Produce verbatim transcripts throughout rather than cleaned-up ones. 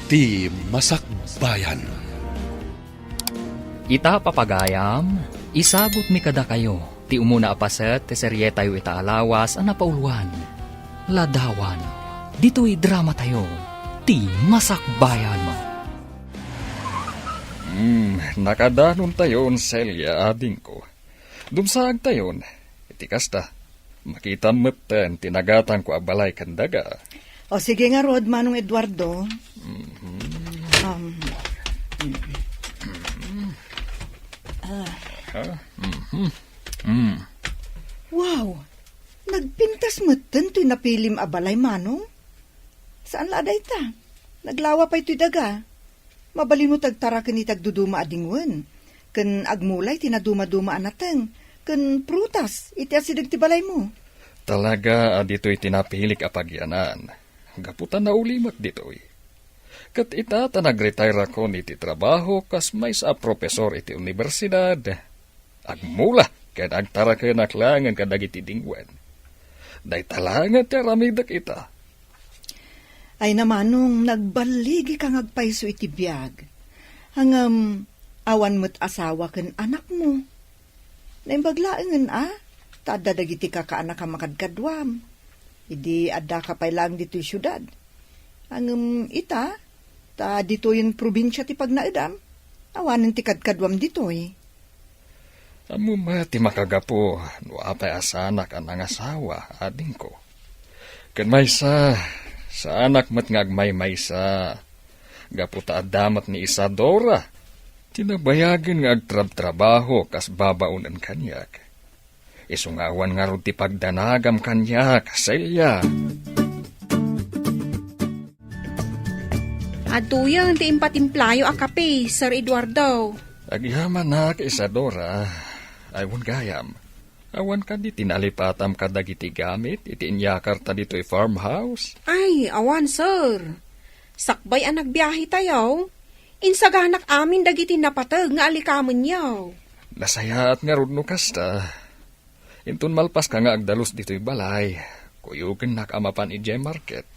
Ti Masakbayan. Ita, papagayam, isagutmi kadakayo ti umuna a paset ti serietayo ita a lawas a napauluan, Ladawan, ditoy dramatayo, Ti Masakbayan. Hmm, nakadanontayon, Celia, adingko. Dumsaagtayon. Iti kasta, makitam metten ti nagatangko a balay ken daga. O, sige ngarud, Manong Eduardo. Mhm. Um, ah. Ah, mhm. Mm. Wow! Nagpintas metten toy napilim a balay, Manong. Saan la a dayta. Naglawa pay toy daga. Mabalinmo ti agtaraken iti agduduma a dingwen, ken agmula iti nadumaduma a nateng ken prutas iti asideg ti balaymo. Talaga a ditoy ti napilik a pagyanan, gapu ta naulimek ditoy. Ket ita ta nagretire-akon iti trabaho kas maysa a profesor iti universidad, agmula ken agtarakenak laengen kadagiti dingwen. Dayta laengen ti aramidek ita. Ay, Manong, nagballigika nga agpayso iti biag. Ngem, awan met asawa ken anakmo. Naimbag laengen a, ta adda dagiti kakaanak a makadkaduam. Idi addaka pay laeng ditoy siudad. Ngem ita, ta ditoyen probinsia ti pagnaedam, awanen ti kadkaduam ditoy. Ammom met ti makagapu no apay a saanak a nangasawa, adingko. Ken maysa, saanak met nga agmaymaysa, gapu ta adda met ni Isadora ti nabayagen nga agtrabtrabaho kas babaonen kaniak. Isu nga awan ngarud ti pagdanagam kaniak, Celia. Adtoyen ti impatimplayo a kape, Sir Eduardo. Agyamanak, Isadora. Ay, wen gayam, awan kadi ti nalipatam kadagiti gamit iti inyakarta ditoy farmhouse? Ay, awan, sir. Sakbay a nagbiahetayo, insaganak amin dagiti napateg nga alikamenyo. Nasayaat ngarud no kasta. Inton malpaska nga agdalus ditoy balay, kuyogennak a mapan idiay market.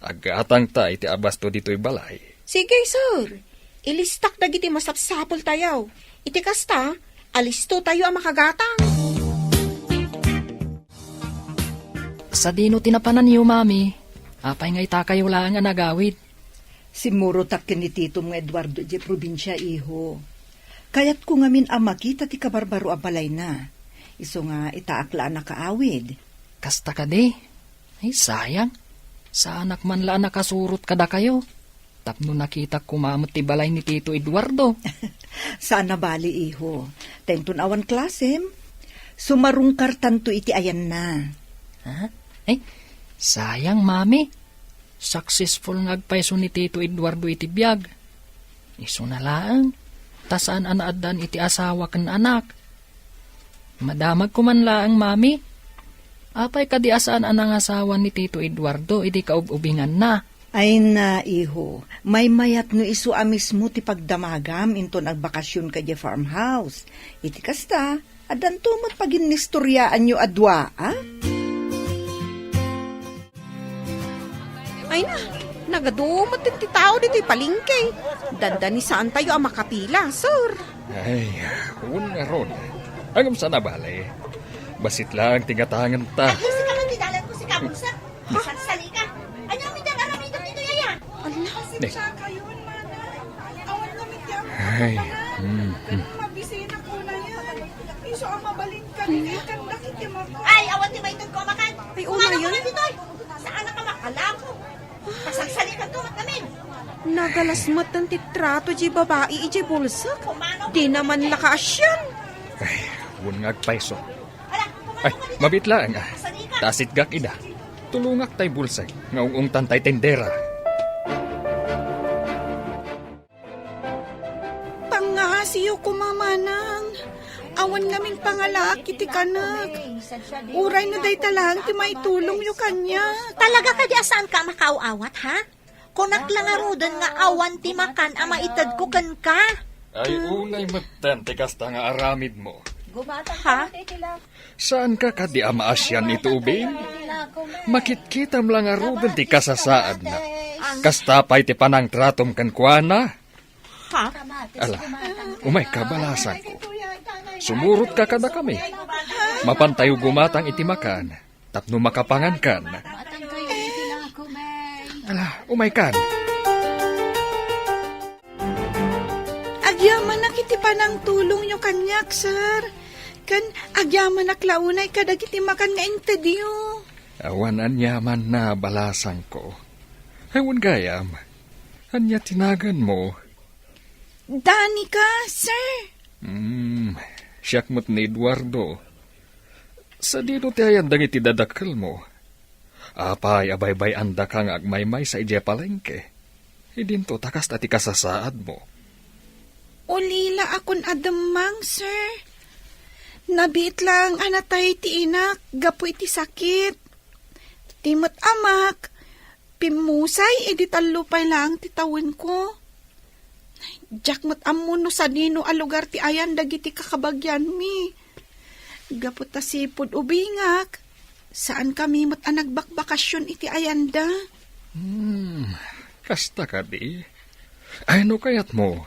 Aggatangta iti abasto ditoy balay. Sige, sir. Ilistak dagiti masapsapultayo. Iti kasta, alistotayo a makagatang. Sadino ti napananyo, Mami? Apay nga itakayo laeng a nagawid? Simmurotak ken ni titom nga Eduardo idiay probinsia, iho. Kayatko ngamin a makita ti kabarbaro a balayna. Isu nga itaak la a nakaawid. Kasta kadi? Ay, sayang. Saanak man la a nakasurot kadakayo. Tapno nakitak koma met ti balay ni Tito Eduardo. Saan a bali, iho. Ta inton awan klasem, sumarungkartanto iti ayanna. Ha? Ay, sayang, Mami. Successful nga agpayso ni Tito Eduardo iti biag. Isuna laeng, ta saan a naaddan iti asawa ken anak. Madamagko man laeng, Mami. Apay kadi a saan a nangasawa ni Tito Eduardo idi kaub-ubinganna? Ay na, iho, maymayat no isu a mismo ti pagdamagam inton agbakasionka idiay farmhouse. Iti kasta, addanto met paginnistoriaanyo a dua, a? Ay na, nagadu met ti tao ditoy palengke. Dandanisaantayo a makapila, sir. Ay, wen ngarud. Ngem saan a bale. Bassit laeng ti gatangenta. Ay, sika man ti dalan ko, sika, bulsa. Salsalika. Ania mi diay aramidek ditoy aya? Ala. Ne. Ay, mm, mm. Mabisina ko na yan. Isu a mabalin ka, di kanda kiti mako. Ay, awan ti maitedko a makan. Ay, una yan. Saan a ka makalako? Pasagsalikan to, matnamin. Nagalas met ti trato di babai idiay bulsek. Di naman la kaasian. Ay, wen nga agpayso. Ay, mabiit laeng, a. Ta asitgak ida. Tulongak tay bulsek nga ung-ungtan tay tendera. Pangngasiyo koma, manang. Awan ngamin pangalaak iti kanek. Uray no dayta laeng ti maitulongyo kaniak. Talaga kadi a saanka a makaaw-awat, ha? Kunak la ngaruden nga awan ti makan a maitedko kenka. Ay, unay metten ti kasta nga aramidmo. Ha? Saanka kadi a maasian iti ubing? Makitkitam la ngaruden ti kasasaadna. Kasta pay ti panangtratom kenkuana? Ha? Ala, umayka, balasangko. Sumurotka kadakami. Mapantayo gumatang iti makan tapno makapangankan. Ala, umaykan. Agyamanak iti panangtulongyo kaniak, sir. Ken agyamanak la unay kadagiti makan nga intedyo. Awan aniamanna, balasangko. Ay, wen gayam, ania ti naganmo? Danica, sir. Hmm, siak met ni Eduardo. Sadino ti ayan dagiti dadakkelmo? Apay a baybay-andaka nga agmaymaysa idiay palengke? Idinto ta kasta ti kasasaadmo. Ulila a kun a demmang, sir. Nabiit laeng a natay ti inak gapu iti sakit. Ti met amak, pimmusay idi tallo pay laeng ti tawenko. Diak met ammo no sadino a lugar ti ayan dagiti kakabagianmi. Gapu ta sipud ubingak, saankami met a nagbakbakasyon iti ayanda. Hmm, kasta kadi? Ay, no kayatmo,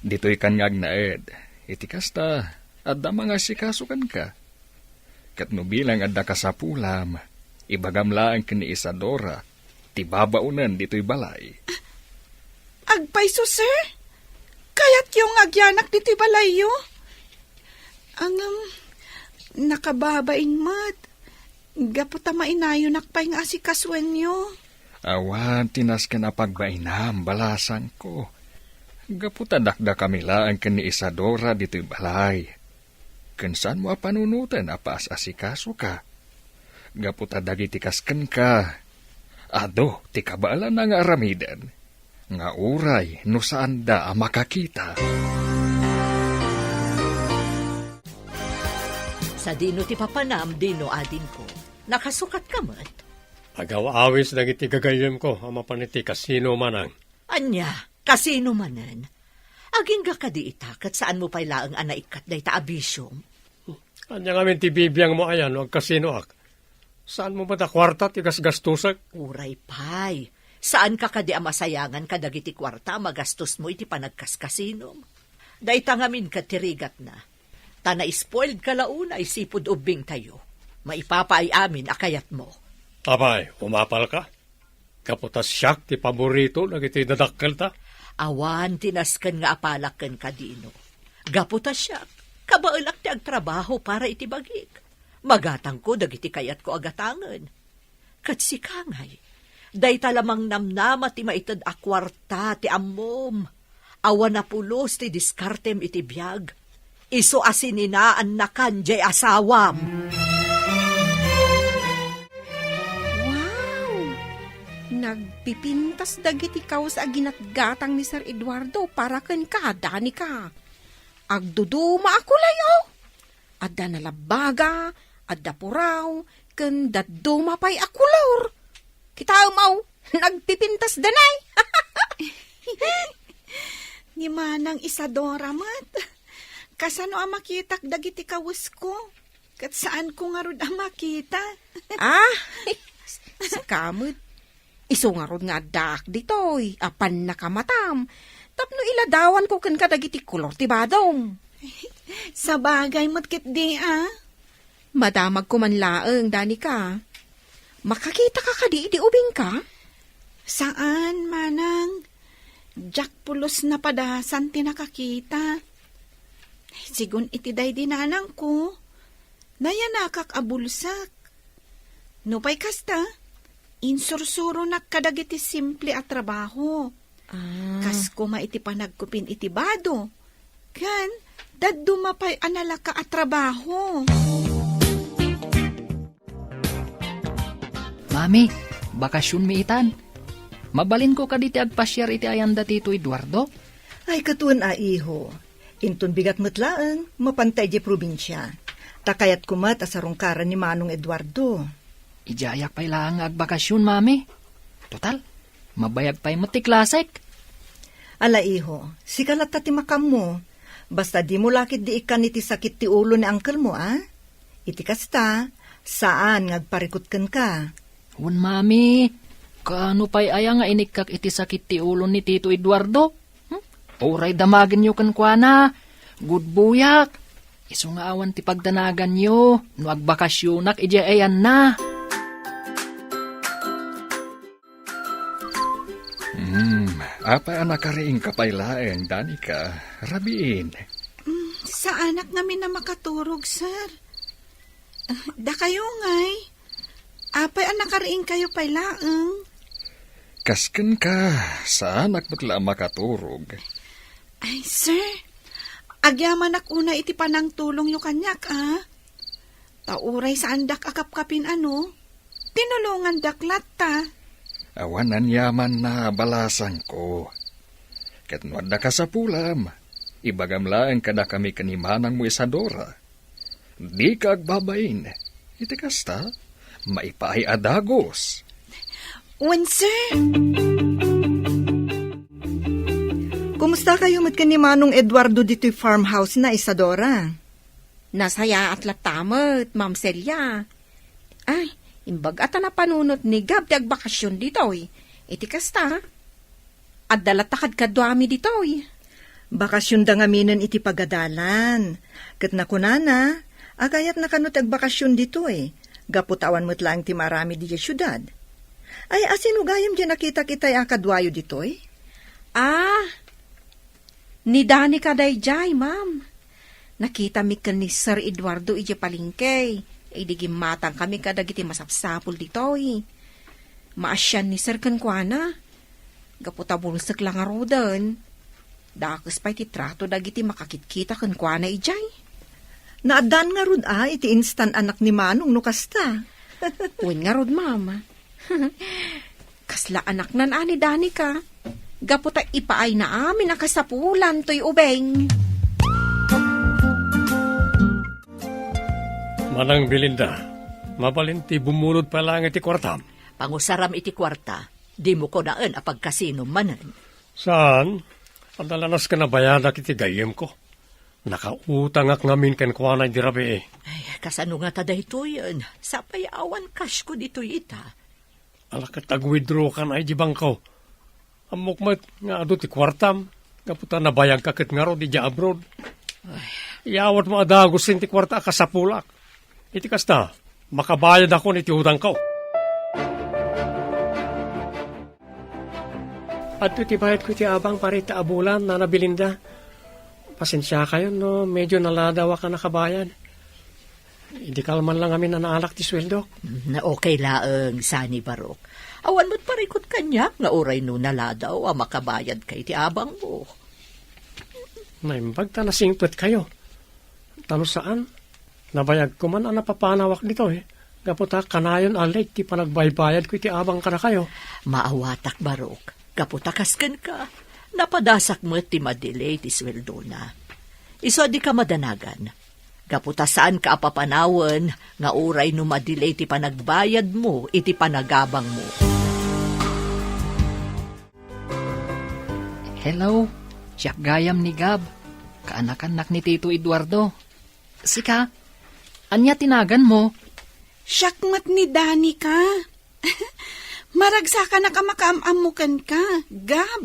ditoy kan nga agnaed. Iti kasta, adda mangasikaso kenka. Ket no bilang adda kasapulam, ibagam laeng ken ni Isadora ti babaonen ditoy balay. Agpayso, sir? Kayatyo nga agyanak ditoy balayyo? Ngem, nakababain met. Gapu ta mainayonak pay nga asikasoenyo. Awan ti nasken a pagbainam, balasangko. Gapu ta dakdakami laeng ken ni Isadora ditoy balay. Ken saanmo a panunoten a paas-asikasoka. Gapu ta dagiti kas kenka, adu ti kabaelanna nga aramiden, nga uray no saanda a makakita. Sadino ti papanam, Dino, adingko? Nakasukatka met? Agaw-awis dagiti gagayyemko a mapan iti kasino, manang. Ania? Kasino manen? Agingga kadi ita ket saanmo pay laeng a naikkat dayta a bisiom? Ania ngamin ti bibiangmo aya no agkasinoak? Saanmo met a kuarta ti gasgastosek? Uray pay. Saanka kadi a masayangan kadagiti kuarta a magastosmo iti panagkaskasinom? Dayta ngamin ket ti rigatna. Ta na-spoiledka la unay sipud ubbingtayo. Maipapaay amin a kayatmo. Apay, umapalka? Gapu ta siak ti paborito dagiti dadakkelta? Awan ti nasken nga apalak kenka, Dino. Gapu ta siak, kabaelak ti agtrabaho para iti bagik. Magatangko dagiti kayatko a gatangen. Ket sika ngay, dayta la mangnamnama ti maited a kuarta ti ammom. Awan a pulos ti diskartem iti biag. Isu a sininaannakan diay asawam. Wow! Nagpipintas dagiti kaus a ginatgatang ni Sir Eduardo para kenka, Danica. Agduduma a kulay, oh! Adda nalabbaga, adda puraw, ken dadduma pay a kolor. Kitaem, aw, nagpipintas danay. Ni Manang Isadora met. Kasano a makitak dagiti kawesko? Ket saanko ngarud a makita. Ah, sika met. Isu ngarud nga addaak ditoy a pannakamatam tapno iladawanko kenka dagiti kolor ti badom. Sabagay met ketdi a. Madamagko man laeng, Danica. Makakitaka kadi idi ubingka? Saan, manang. Diak pulos napadasan ti nakakita. Sigun iti daydi nanangko, nayanakak a bulsak. Nupay kasta, insursuronak kadagiti simple a trabaho. Ah. Kas koma iti panagkupin iti bado, ken dadduma pay a nalaka a trabaho. Mami, bakasionmi itan. Mabalinko kadi ti agpasiar iti ayanda ti Tito Eduardo? Ay, ket wen a, iho. Inton bigat met laeng, mapanta idiay probinsia. Ta kayatko met a sarungkaran ni Manong Eduardo. Idiayak pay laeng nga agbakasion, Mami. Total, mabayag pay met ti klasek. Ala, iho, sika latta ti makaammo. Basta dimo la ketdi ikkan iti sakit ti ulo ni uncle mo, a? Iti kasta, saan nga agparikut kenka. Wen, Mami, kaano pay aya nga inikkak iti sakit ti ulo ni Tito Eduardo? Hmm? Uray damagenyo kenkuana. Gudbuyak. Isu nga awan ti pagdanaganyo no agbakasyonak idiay ayanna. Hmm, apay a nakariingka pay laeng, Danica? Rabiin. Mm, saanak ngamin a makaturog, sir. Ah, dakayo ngay. Apay a nakariingkayo pay laeng? Kas kenka, saanak met la a makaturog. Ay, sir. Agyamanak unay iti panangtulongyo kaniak, a. Ta uray saandak a kapkapin, ano, tinulongandak latta. Awan aniaman a balasangko. Ket no adda kasapulam, ibagam laeng kadakami ken ni manangmo Isadora. Dika agbabain. Iti kasta, maipaay a dagus. Wen, sir. Kumustakayo met ken ni Manong Eduardo ditoy farmhouse na, Isadora? Nasayaat latta met, Ma'am Celia. Ay, imbag a ta napanunot ni Gab ti agbakasyon ditoy. Iti kasta, adda latta kadkaduami ditoy. Bakasyonda ngaminen iti pagadalan. Ket nakunana, a kayatna kano ti agbakasyon ditoy, gapu ta awan met laeng ti maaramid idiay siudad. Ay, asino gayam diay nakitak itay a kaduayo ditoy? Ah, ni Danica daydiay, ma'am. Nakitami ken ni Sir Eduardo idiay palengke, idi gimmatangkami kadagiti masapsapul ditoy. Maasian ni Sir kenkuana. Gapu ta bulsek la ngaruden, dakes pay ti trato dagiti makakitkita kenkuana idiay. Naaddaan ngarud a iti instan anak ni Manong no kasta. Wen ngarud, ma'am. Kasla anaknan a ni Danica. Gapu ta ipaayna amin a kasapulan toy ubing. Manang Belinda, mabalin ti bumulod pay laeng iti kuartam? Pangusaram iti kuarta, dimo kunaen a pagkasinom manen. Saan? Adda la nasken a bayadak iti gayyemko. Nakautangak ngamin kenkuana idi rabii. Ay, kasano ngata daytoyen? Sapay awan cashko ditoy ita. Ala ket ag-withdraw kan ay di bangko. Ammok met nga adu ti kuartam, gapu ta nabayagka ket ngarud idiay abroad. Ay. Iyawatmo a dagusen ti kuarta a kasapulak. Iti kasta, makabayadakon iti utangko. Adto ti bayadko iti abang para ita a bulan, Nana Belinda. Pasensiakayon no medyo naladawak a nakabayad. Idi kalman lang amin a naalak ti sueldok. Mm, okay laeng, saan ni Barok. Awan met parikut kaniak nga uray no naladaw a makabayadka iti abangmo. Naimbag ta nasingpetkayo. Ta no saan, nabayagko man a napapanawak ditoy, gapu ta kanayon a late ti panagbaybayadko iti abang kadakayo. Maawatak, Barok. Gapu ta kas kenka, napadasak met ti madelay ti sueldona. Isu a dika madanagan. Gapu ta saanka a papanawen nga uray no madelay ti panagbayadmo iti panagabangmo. Hello, siak gayam ni Gab. Kaanakannak ni Tito Eduardo. Sika, ania ti naganmo? Siak met ni Danica. Maragsakanak a makaam-ammo kenka, Gab.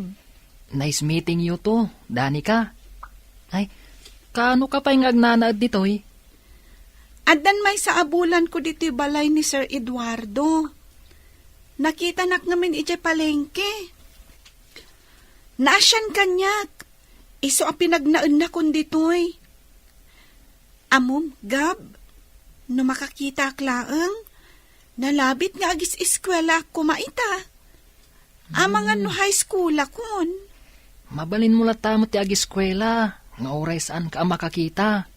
Nice meeting you too, Danica. Ay, kaano ka pay nga agnanaed ditoy? Addan maysa a bulanko ditoy balay ni Sir Eduardo. Nakitanak ngamin idiay palengke. Naasian kaniak, isu a pinagnaennakon ditoy. Ammom, Gab, no makakitaak laeng, nalabit nga agis-eskuelaak koma ita. Amangan no high schoolakon. Mabalinmo latta met ti agiskuela, nga uray saanka a makakita.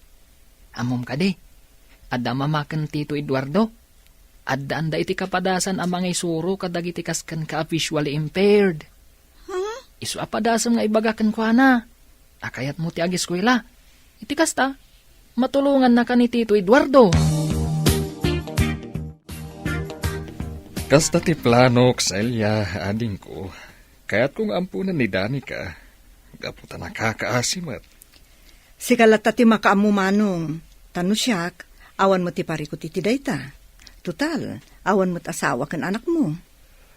Ammom kadi, adda mama ken Tito Eduardo. Addaanda iti kapadasan a mangisuro kadagiti kas kenka a visually impaired. Huh? Isu a padasem nga ibaga kenkuana a kayatmo ti agiskuela. Iti kasta, matulongannaka ni Tito Eduardo. Kasta ti planok, Celia, adingko. Kayatko nga amponen ni Danica, gapu ta nakakaasi met. Sika latta ti makaammo, Manong. Ta no siak, awan met ti parikut iti dayta. Total, awan met asawa ken anakmo.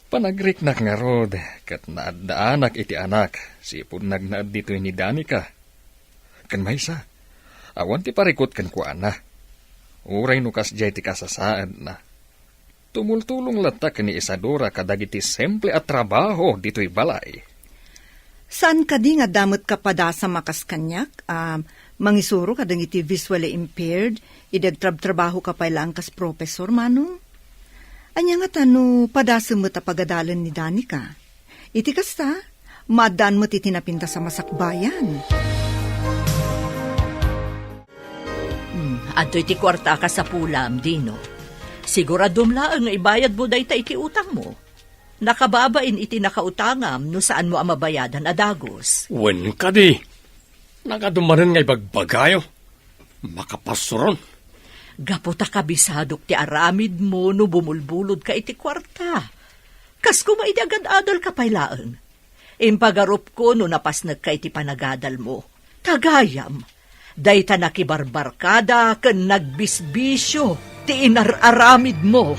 Panagriknak ngarud, ket naaddaanak iti anak, sipud nagnaed ditoy ni Danica. Ken maysa, awan ti parikut kenkuana. Uray no kasdiay ti kasasaadna. Tumultulong latta ken ni Isadora kadagiti simple a trabaho ditoy balay. Saan kadi nga adda met kapadasam a kas kaniak a mangisuro kadagiti visually impaired idi agtrabtrabahoka pay laeng kas professor, Manong? Ania ngata no padasem met a pagadalen ni Danica? Iti kasta, maaddaan met iti napintas a masakbayan. Hmm, adtoy ti kuarta a kasapulam, Dino. Siguraduem laeng nga ibayadmo dayta iti utangmo. Nakababain iti nakautangam no saanmo a mabayadan a dagus. Wen kadi, nagadumanen nga ibagbagayo. Makapasuron. Gapu ta kabisadok ti aramidmo no bumulbulodka iti kuarta. Kas koma idi agad-adalka pay laeng. Impagarupko no napasnekka iti panagadalmo. Ta gayam, dayta nakibarbarkada ken nagbisbisio ti inar-aramidmo.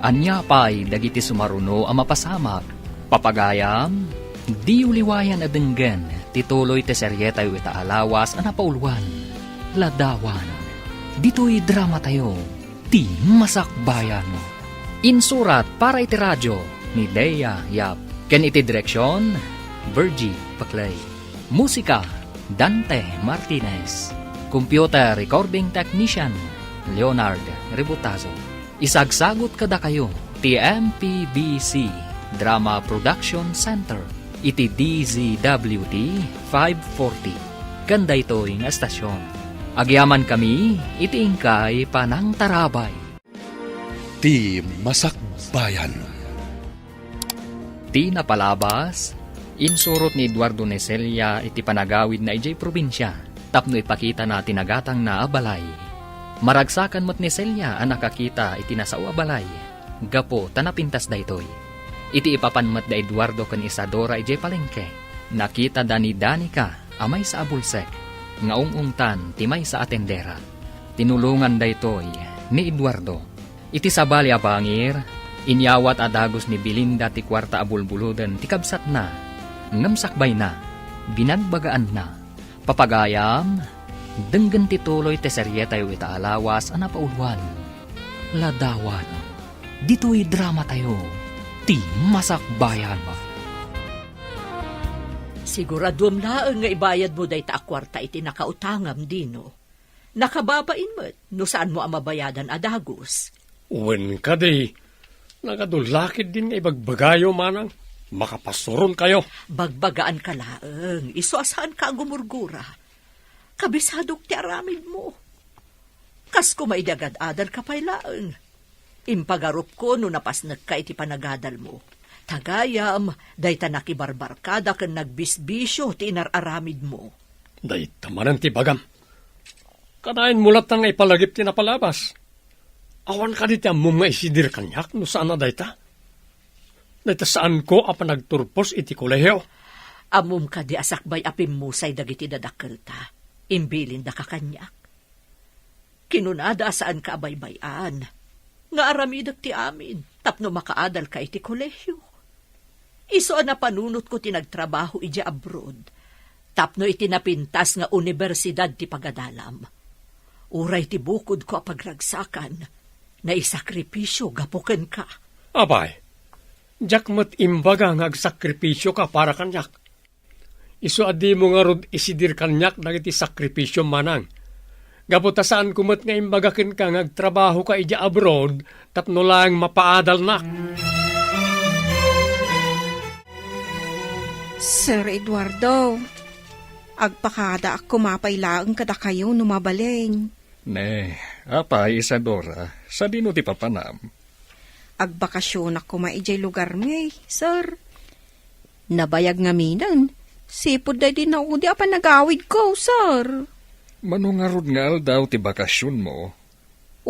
Ania pay dagiti sumaruno a mapasamak? Papagayam, diyo liwayan a denggen ti tuloy ti serietayo ita a lawas a napauluan, Ladawan. Ditoy dramatayo, ti Masakbayan. Insurat para iti radio ni Lea Yap. Ken iti direksion, Virgie Paclay. Musika, Dante Martinez. Computer recording technician, Leonard Ributazo. Isagsagut kadakayo ti M P B C Drama Production Center iti D Z W T five forty. Ken daytoy nga estasion, agyamankami iti inkay panangtarabay. Ti Masakbayan. Ti napalabas, insurot ni Eduardo ni Celia iti panagawidna idiay probinsia tapno ipakitana ti nagatangna a balay. Maragsakan met ni Celia a nakakita iti nasao a balay gapu ta napintas daytoy. Iti ipapan met da Eduardo ken Isadora idiay palengke, nakitada ni Danica a maysa a bulsek nga ung-ungtan ti maysa a tendera. Tinulongan daytoy ni Eduardo. Iti sabali a bangir, inyawat a dagus ni Belinda ti kuarta a bulbuloden ti kabsatna, ngem sakbayna, binagbagaanna. Papagayam, denggen ti tuloy ti serietayo ita a lawas a napauluan, Ladawan. Ditoy dramatayo, ti Masakbayan. Siguraduem laeng nga ibayadmo dayta a kuarta iti nakautangam, Dino. Nakababain met no saanmo a mabayadan a dagus. Wen kadi, nagadu la ketdin nga ibagbagayo, manang, makapasuronkayo. Bagbagaanka laeng, isu a saanka a gumurgura. Kabisadok ti aramidmo. Kas koma idi agad-adalka pay laeng. Impagarupko no napasnekka iti panagadalmo. Ta gayam, dayta nakibarbarkada ken nagbisbisio ti inar-aramidmo. Dayta manen ti bagam. Kanayon mo latta nga ipalagip ti napalabas. Awan kadi ti ammom nga isidir kaniak no saan a dayta? Dayta saanko a panagturpos iti kolehio. Ammom kadi a sakbay a pimmusay dagiti dadakelta, imbilindaka kaniak. Kinunada a saanka a baybay-an, nga aramidek ti amin tapno makaadalka iti kolehio. Isu a napanunotko ti nagtrabaho idiay abroad tapno iti napintas nga universidad ti pagadalam. Uray ti bukodko a pagragsakan, naisakripisio gapu kenka. Apay, diak met imbaga nga agsakripisioka para kaniak. Isu a dimo ngarud isidir kaniak dagiti sakripisio, manang. Gapu ta saanko met nga imbaga kenka nga agtrabahoka idiay abroad tapno laeng mapaadalnak. Sir Eduardo, agpakadaak koma pay laeng kadakayo no mabalin. Ne, apay, Isadora, sadino ti papanam? Agbakasionak koma idiay lugarmi, sir. Nabayag ngaminen, sipud daydi naudi a panagawidko, sir. Mano ngarud nga aldaw ti bakasionmo?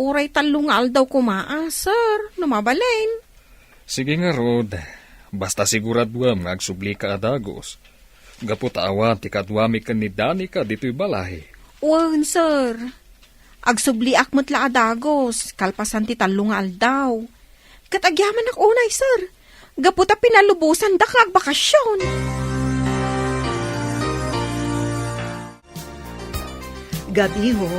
Uray tallo nga aldaw koma, a, sir, no mabalin. Sige ngarud, Basta siguraduem nga agsublika a dagus, gapu ta awan ti kaduami ken ni Danica ditoy balay. Wen, sir. Agsubliak met la a dagus, kalpasan ti tallo nga aldaw. Ket agyamanak unay, sir, gapu ta pinalubosandak nga agbakasyon. Gabiho,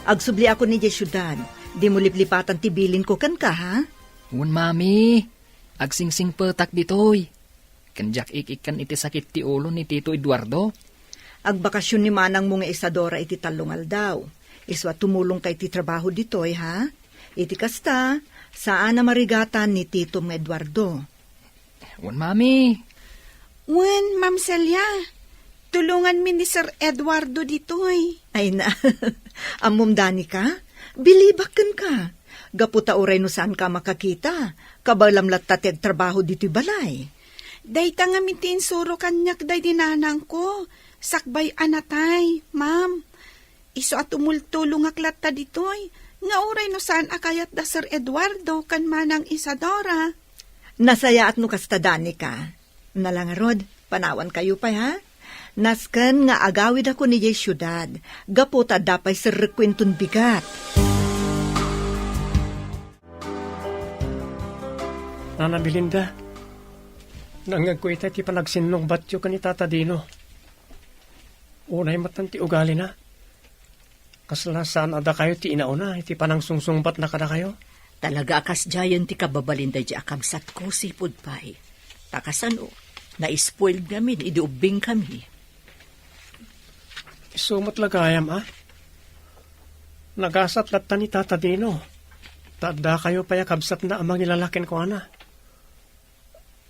agsubliakon idiay siudad. Dimo liplipatan ti bilinko kenka, ha? Wen, Mami. Agsingsingpetak ditoy. Ken diak ik-ikkan iti sakit ti ulo ni Tito Eduardo. Agbakasyon ni manangmo nga Isadora iti tallo nga aldaw. Isu a tumulongka iti trabaho ditoy, ha? Iti kasta, saan a marigatan ni Tito nga Eduardo. Wen, Mami. Wen, Ma'am Celia. Tulonganmi ni Sir Eduardo ditoy. Ay na, ammom, Danica? Bilibak kenka. Gapu ta uray no saanka a makakita, kabaelam latta ti agtrabaho ditoy balay. Dayta ngamin ti insuro kaniak daydi nanangko, sakbay a natay, ma'am. Isu a tumultulongak latta ditoy, nga uray no saan a kayat da Sir Eduardo ken Manang Isadora. Nasayaat no kasta, Danica. Nala ngarud, panawankayo pay, ha? Nasken nga agawidakon idiay siudad, gapu ta adda pay serrekko inton bigat. Nana Belinda, nangngegko ita iti panagsinnungbatyo ken ni Tata Dino. Unay met ti ugalina. Kasla saan a dakayo ti inauna iti panangsungsungbatna kadakayo? Talaga a kasdiayen ti kababalin daydi a kabsatko, sipud pay. Ta kasano, na-spoiled ngamin idi ubbingkami. Isu met la gayam, a? Nagasat latta ni Tata Dino. Ta addakayo pay a kabsatna a mangilala kenkuana.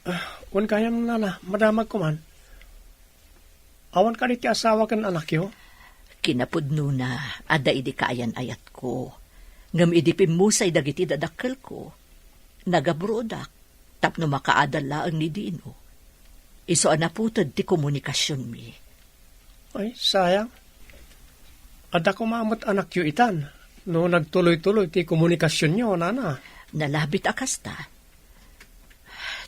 Ah, wen gayam, nana, madamagko man. Awan kadi ti asawa ken anakyo? Kinapudnona, adda idi kaayan-ayatko. Ngem idi pimmusay dagiti dadakkelko, nagabrodak tapno makaadal laeng ni Dino. Isu a naputed ti komunikasionmi. Ay, sayang. Adda koma met anakyo itan, no nagtuloy-tuloy ti komunikasionyo, nana. Nalabit a kasta.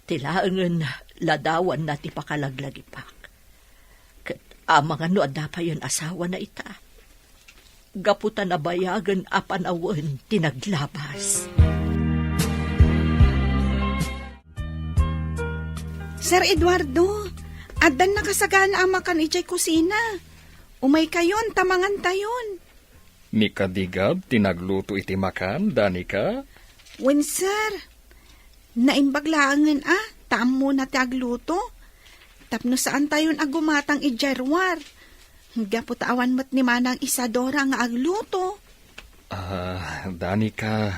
Ti laengen ladawanna ti pakalaglagipak. Ket amangan no adda payen asawana ita. Gapu ta nabayagen a panawen ti naglabas. Sir Eduardo, addan nakasagana a makan idiay kusina. Umaykayon ta mangantayon. Ni Kadigab ti nagluto iti makan, Danica? Wen, sir. Naimbag laengen a, ta ammona ti agluto. Tapno saantayon a gumatang idiay ruar. Gapu ta awan met ni Manang Isadora nga agluto. Ah, Danica,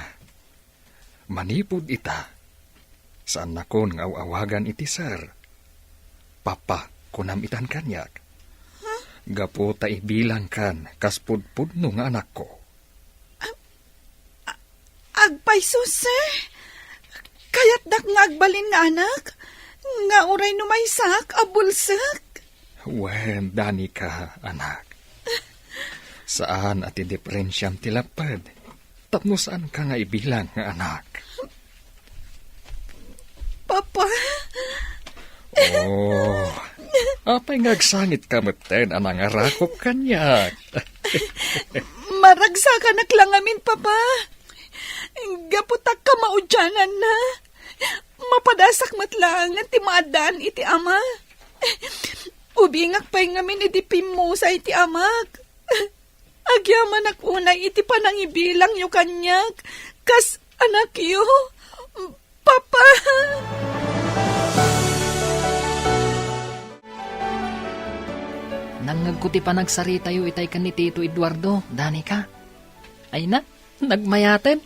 manipud ita, saannakon nga aw-awagan iti sir. Papa, kunam itan kaniak. Huh? Gapu ta ibilangkan kas pudpudno nga anakko. A-, a-, agpayso, sir. Kayatdak nga agbalin nga anak, nga uray no maysak a bulsek. Wen, Danica, anak. Saan a ti diferensiam ti lapped. Tapno saanka nga ibilang nga anak. Papa? Oh, apay nga agsangitka metten a nangarakop kaniak? Maragsakanak la ngamin, Papa. Gapu ta kamaudiananna, mapadasak met laengen ti maaddaan iti ama. Ubingak pay ngamin idi pimmusay ti amak. Agyamanak unay iti panangibilangyo kaniak kas anakyo, Papa! Nangngegko ti panagsaritayo itay ken ni Tito Eduardo, Danica. Ay na, nagmayaten.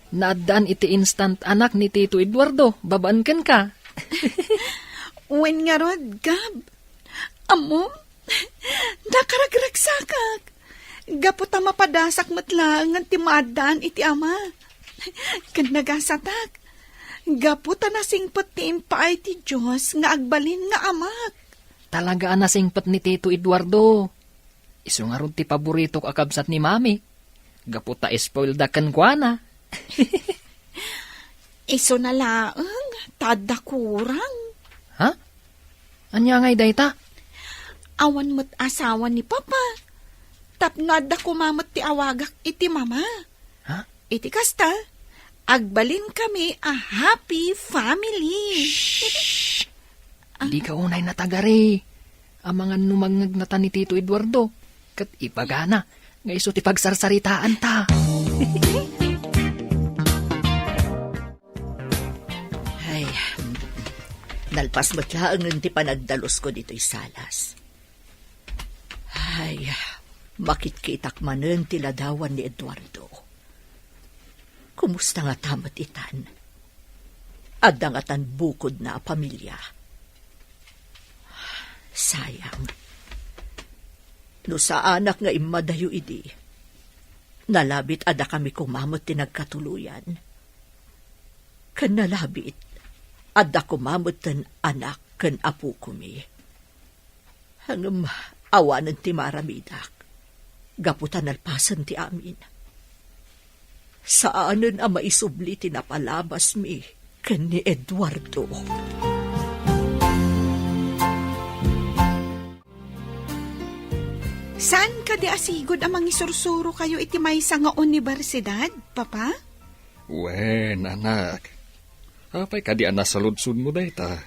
Naaddaan iti instant anak ni Tito Eduardo, babaen kenka. Wen ngarud, Gab. Ammom, nakaragragsakak. Gapu ta mapadasak met laengen ti maaddaan iti ama. Ken nagasatak. Gapu ta nasingpet ti impaay ti Dios nga agbalin nga amak. Talaga a nasingpet ni Tito Eduardo. Isu ngarud ti paboritok a kabsat ni Mami. Gapu ta spoiled a kenkuana. Isuna laeng ta adda kurang. Ania ngay dayta? Awan met asawa ni Papa. Tapno adda koma met ti awagak iti Mama. Ha? Iti kasta, agbalinkami a happy family. Shh! Dika unay natagari. Amangan no mangngegnatan ni Tito Eduardo. Ket ibagana nga isu ti pagsarsaritaanta. Ay, nalpas met laengen ti panagdalusko ditoy salas. Ay, makitkitak manen ti ladawan ni Eduardo. Kumusta ngata met itan? Adda ngatan bukodna a pamilia? Sayang. No saanak nga immadayo idi, nalabit a dakami koma met ti nagkatuloyan. Ken nalabit, adda koma metten anak ken apokomi. Ngem awanen ti maaramidak, gapu ta nalpasen ti amin. Saanen a maisubli ti napalabasmi ken ni Eduardo. Saan kadi a sigud a mangisursurokayo iti maysa nga universidad, Papa? Wen, anak. Apay kadi a nasaludsodmo dayta?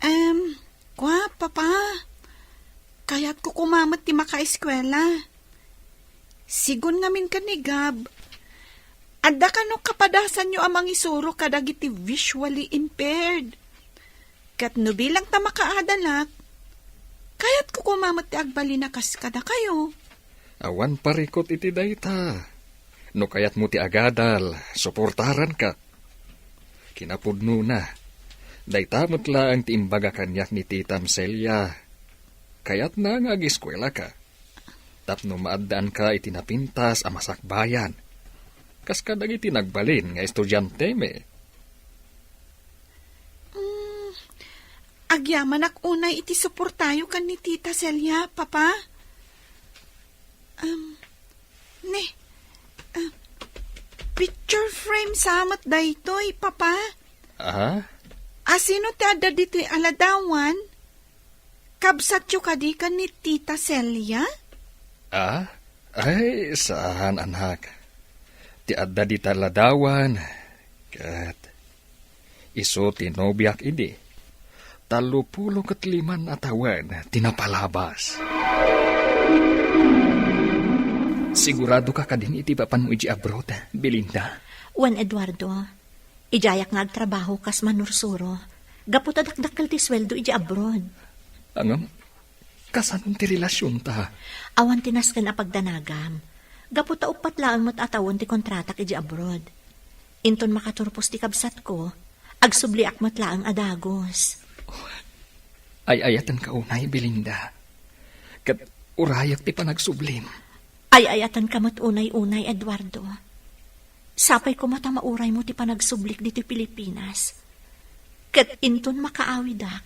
Em, kua, Papa. Kayatko koma met ti makaeskuela. Sigun ngamin ken ni Gab, adda kano kapadasanyo a mangisuro kadagiti visually impaired. Ket no bilang ta makaadalak, kayatko koma met ti agbalin a kas kadakayo. Awan parikut iti dayta. No kayatmo ti agadal, suportaranka. Kinapudnona, dayta met laeng ti imbaga kaniak ni Titam Celia. Kayatna nga agiskuelaka tapno maaddaanka iti napintas a masakbayan, kas kadagiti nagbalin nga estudiantemi. Mm, agyamanak unay iti suportayo ken ni Tita Celia, Papa. Um, ne, ah, picture frame sa met daytoy, Papa. Ah? Asino ti adda ditoy a ladawan? Kabsatyo kadi ken ni Tita Celia? Ah? Ay, saan, anak. Ti adda dita ladawan, ket isu ti nobiak idi. Tallopulo ket liman a tawen ti napalabas. Sigurado ka kadin iti papanmo iti abroad, Belinda? Wen, Eduardo. Idiayak nga agtrabaho kas manursuro, gapu ta dakdakkel ti sueldo iti abroad. Ngem, kasanon ti relasionta? Awan ti nasken a pagdanagam, gapu ta uppat laeng met a tawen ti kontratak iti abroad. Inton makaturpos ti kabsatko, agsubliak met laeng a dagus. Ay-ayatenka unay, Belinda. Ket urayek ti panagsublim. Ay-ayatenka met unay-unay, Eduardo. Sapay koma ta mauraymo ti panagsublik ditoy Pilipinas. Ket inton makaawidak,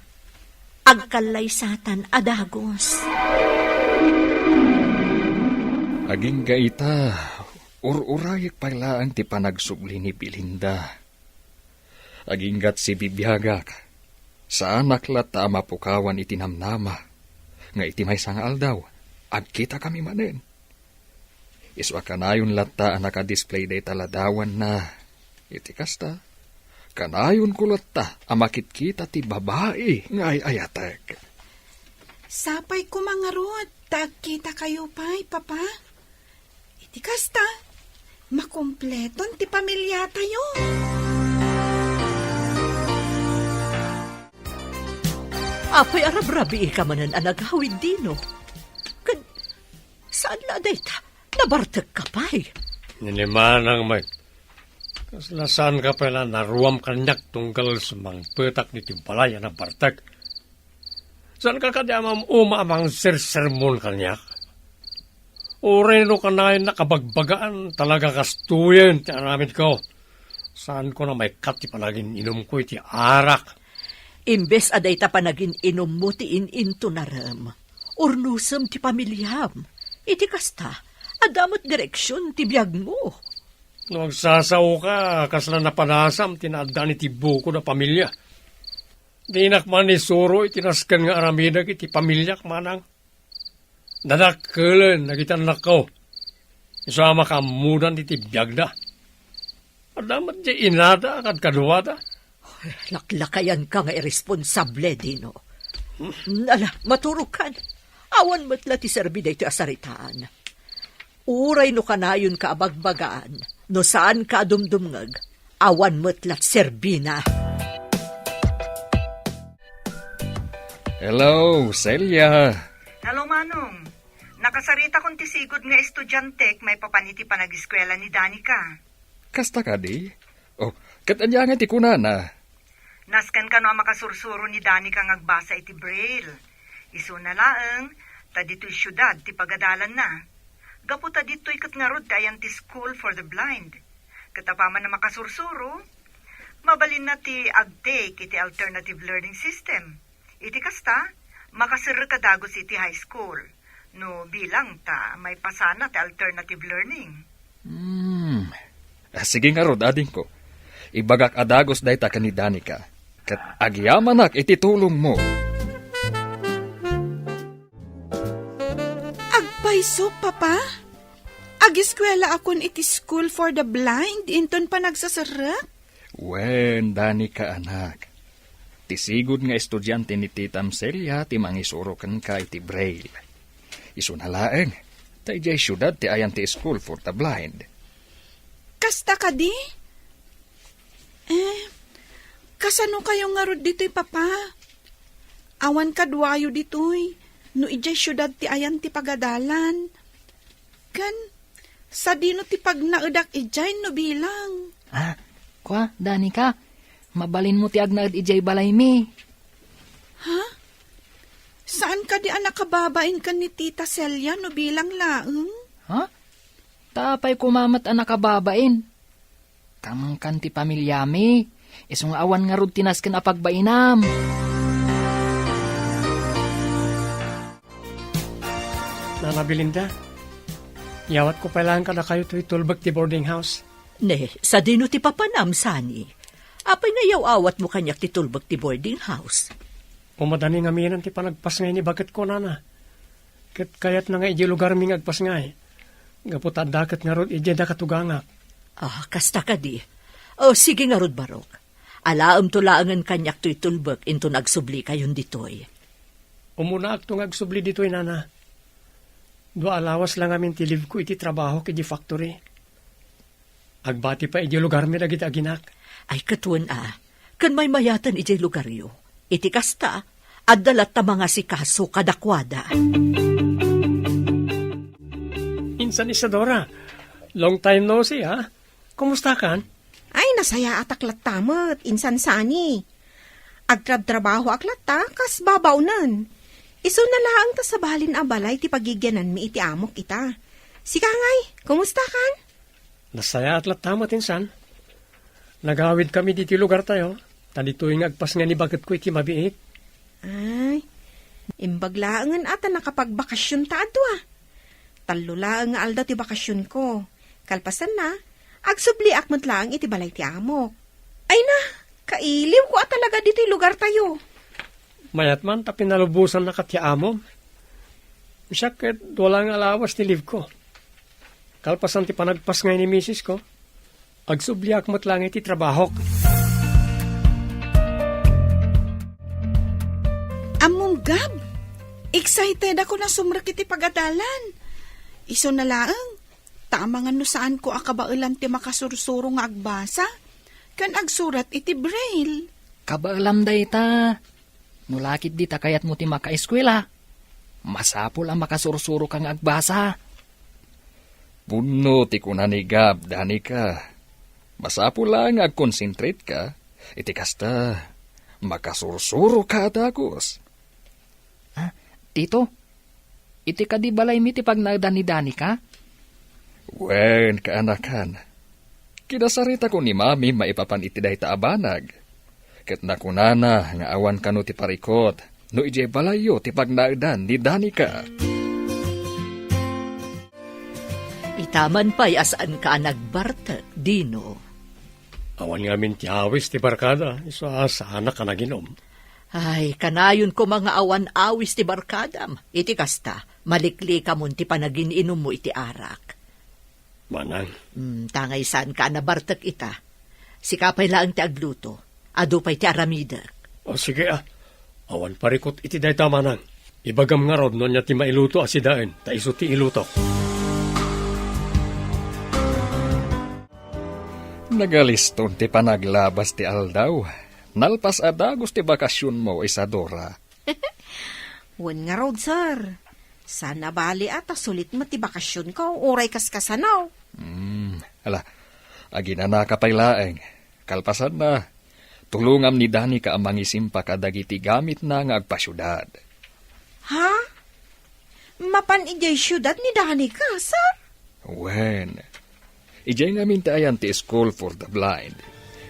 agkallaysatan a dagus. Agingga ita, ur-urayek pay laeng ti panagsubli ni Belinda. Aginggat sibibiagak, saanak latta a mapukawan iti namnama, nga iti maysa nga aldaw, agkitakami manen. Isu a kanayon latta a nakadisplay dayta ladawanna. Iti kasta, kanayonko latta a makitkita ti babai nga ay-ayatek. Sapay koma ngarud ta agkitakayo pay, Papa. Iti kasta, makumpleton ti pamiliatayo. Apay a rabrabiika manen a nagawid, Dino? Ken saan la dayta? Nabartekka pay? Ni manang met. Kasla saanka pay la naruam kaniak tunggal sumangpetak ditoy balay a nabartek. Saanka kadi a mam-uma a mangsersermon kaniak? Uray no kanayon a kabagbagaan, talaga kastoyen ti aramidko. Saanko a maikkat ti panagin-inumko iti arak. Imbes a dayta panagin-inummo ti in-intunarem, urnosem ti pamiliam. Iti kasta, adda met direksion ti biagmo. No agsasaoka, kasla napanasam ti naaddaan iti bukod a pamilia. Dinak man isuro iti nasken nga aramidek iti pamiliak, manang. Dadakkelen dagiti annakko. Isu a makaammodan iti biagda. Adda met diay inada a kadkaduada. Laklakayanka nga irresponsable, Dino. Ala, maturogkan. Awan met la ti serbi daytoy a saritaan. Uray no kanayonka a bagbagaan, no saanka a dumdumngeg, awan met la ti serbina. Hello, Celia. Hello, Manong. Nakasaritakon ti sigud nga estudiantek maipapan iti panagiskuela ni Danica. Kasta kadi? Oh, ket ania ngay ti kunana? Nasken kano a makasursuro ni Danica nga agbasa iti Braille. Isuna laeng, ta ditoy siudad ti pagadalanna. Gapu ta ditoy ket ngarud ti ayan ti School for the Blind. Ket apaman a makasursuro, mabalinna ti agtake iti alternative learning system. Iti kasta, makaserrek a dagus iti high school. No bilang ta maipasana ti alternative learning. Hmm. Ah, sige ngarud, adingko. Ibagak a dagus dayta ken ni Danica. Ket agyamanak iti tulongmo. Agpayso, Papa? Agiskuelaakon iti School for the Blind inton panagsaserrek? Wen, Danica, anak. Ti sigud nga estudiante ni Titam Celia ti mangisuro kenka iti Braille. Isuna laeng, ta idiay siudad ti ayan ti School for the Blind. Kasta kadi? Eh, kasano kayo ngarud ditoy, Papa? Awan kaduayo ditoy, no idiay siudad ti ayan ti pagadalan. Ken, sadino ti pagnaedak idiay no bilang? Ah, kua, Danica, mabalinmo ti agnaed idiay balaymi. Ha? Saan kadi a nakababain ken ni Tita Celia no bilang laeng? Ha? Ta apay koma met a nakababain? Kamangkan ti pamiliami, isu nga awan ngarud ti nasken a pagbainam. Nana Belinda, iyawatko pay laeng kadakayo toy tulbek ti boarding house. Ne, sadino ti papanam, Sani? Apay nga iyaw-awatmo kaniak ti tulbek ti boarding house? Umadani ngamin ti panagpasngay ni baketko, Nana. Ket kayatna nga idiay lugarmi nga agpasngay. Gapu ta adda ket ngarud idiay dakatugangak. Ah, kasta kadi. O, sige ngarud, Barok. Alaemto laengen kaniak toy tulbek inton agsublikayon ditoy. Umunaakto nga agsubli ditoy, Nana. Dua a lawas la ngamin ti leave ko iti trabahok iti factory. Agbati pay idiay lugarmi dagiti aginak. Ay, ket wen a, ken maymayaten idiay lugaryo. Iti kasta, adda latta mangasikaso kadakuada. Insan Isadora, long time no see, ha? Kumusta kan? Ay, nasayaatak latta met, Insan Sani. Agtrabtrabahoak latta, kas babaonen. Isuna laeng ta sabalin a balay ti pagigiananmi iti amok ita. Sika ngay, kumusta kan? Nasayaat latta met, Insan. Nagawidkami ditoy lugartayo, ta ditoy nga agpasngay ni baketko iti mabiit. Ay, imbag laengen a ta nakapagbakasionta a dua. Tallo laeng nga aldaw ti bakasionko. Kalpasanna, agsubliak met laeng iti balay ti amok. Ay na, kailiwko a talaga ditoy lugartayo. Mayat man ta pinalubosannaka ti amom. Siak ket dua laeng a lawas ti leave ko. Kalpasan ti panagpasngay ni misis ko, agsubliak met laeng iti trabahok. Ammom, Gab, excited ako a sumrek iti pagadalan. Isuna laeng, ta amangan no saanko a kabaelan ti makasursuro nga agbasa ken agsurat iti Braille. Kabaelam dayta. No la ketdi ta kayatmo ti makaeskuela, masapul a makasursuroka nga agbasa. Pudno ti kuna ni Gab, Danica. Masapul la nga agkonsentretka, iti kasta, makasursuroka a dagus. Ah, Tito, iti kadi balaymi ti pagnaedan ni Danica? Wen, kaanakan. Kinasaritako ni Mami maipapan iti dayta a banag. Ket nakunana nga awan kano ti parikut no idiay balayyo ti pagnaedan ni Danica. Itaman pay a saanka a nagbartek, Dino. Awan ngamin ti awis ti barkada, isu a saanak a naginom. Ay, kanayon koma nga awan awis ti barkadam. Iti kasta, maliklikamon ti panagin-inummo iti arak. Manang. Hmm, tangay saanka a nabartek ita. Sika pay laeng ti agluto. Adu pay ti aramidek. O, sige, a. Awan parikut iti dayta, Manang. Ibagam ngarud no ania ti mailuto a sidaen, ta isu ti ilutok. Nagaliston ti panaglabas ti aldaw. Nalpas a dagus ti bakasionmo, Isadora. Wen ngarud, sir. Saan a bali a ta sulit met ti bakasionko, uray kaskasano. Hmm, ala, aginanaka pay laeng. Kalpasanna, tulongam ni Danica a mangisimpa kadagiti gamitna nga agpasiudad. Ha? Mapan idiay siudad ni Danica, sir? Wen, idiay ngamin ti ayan ti School for the Blind.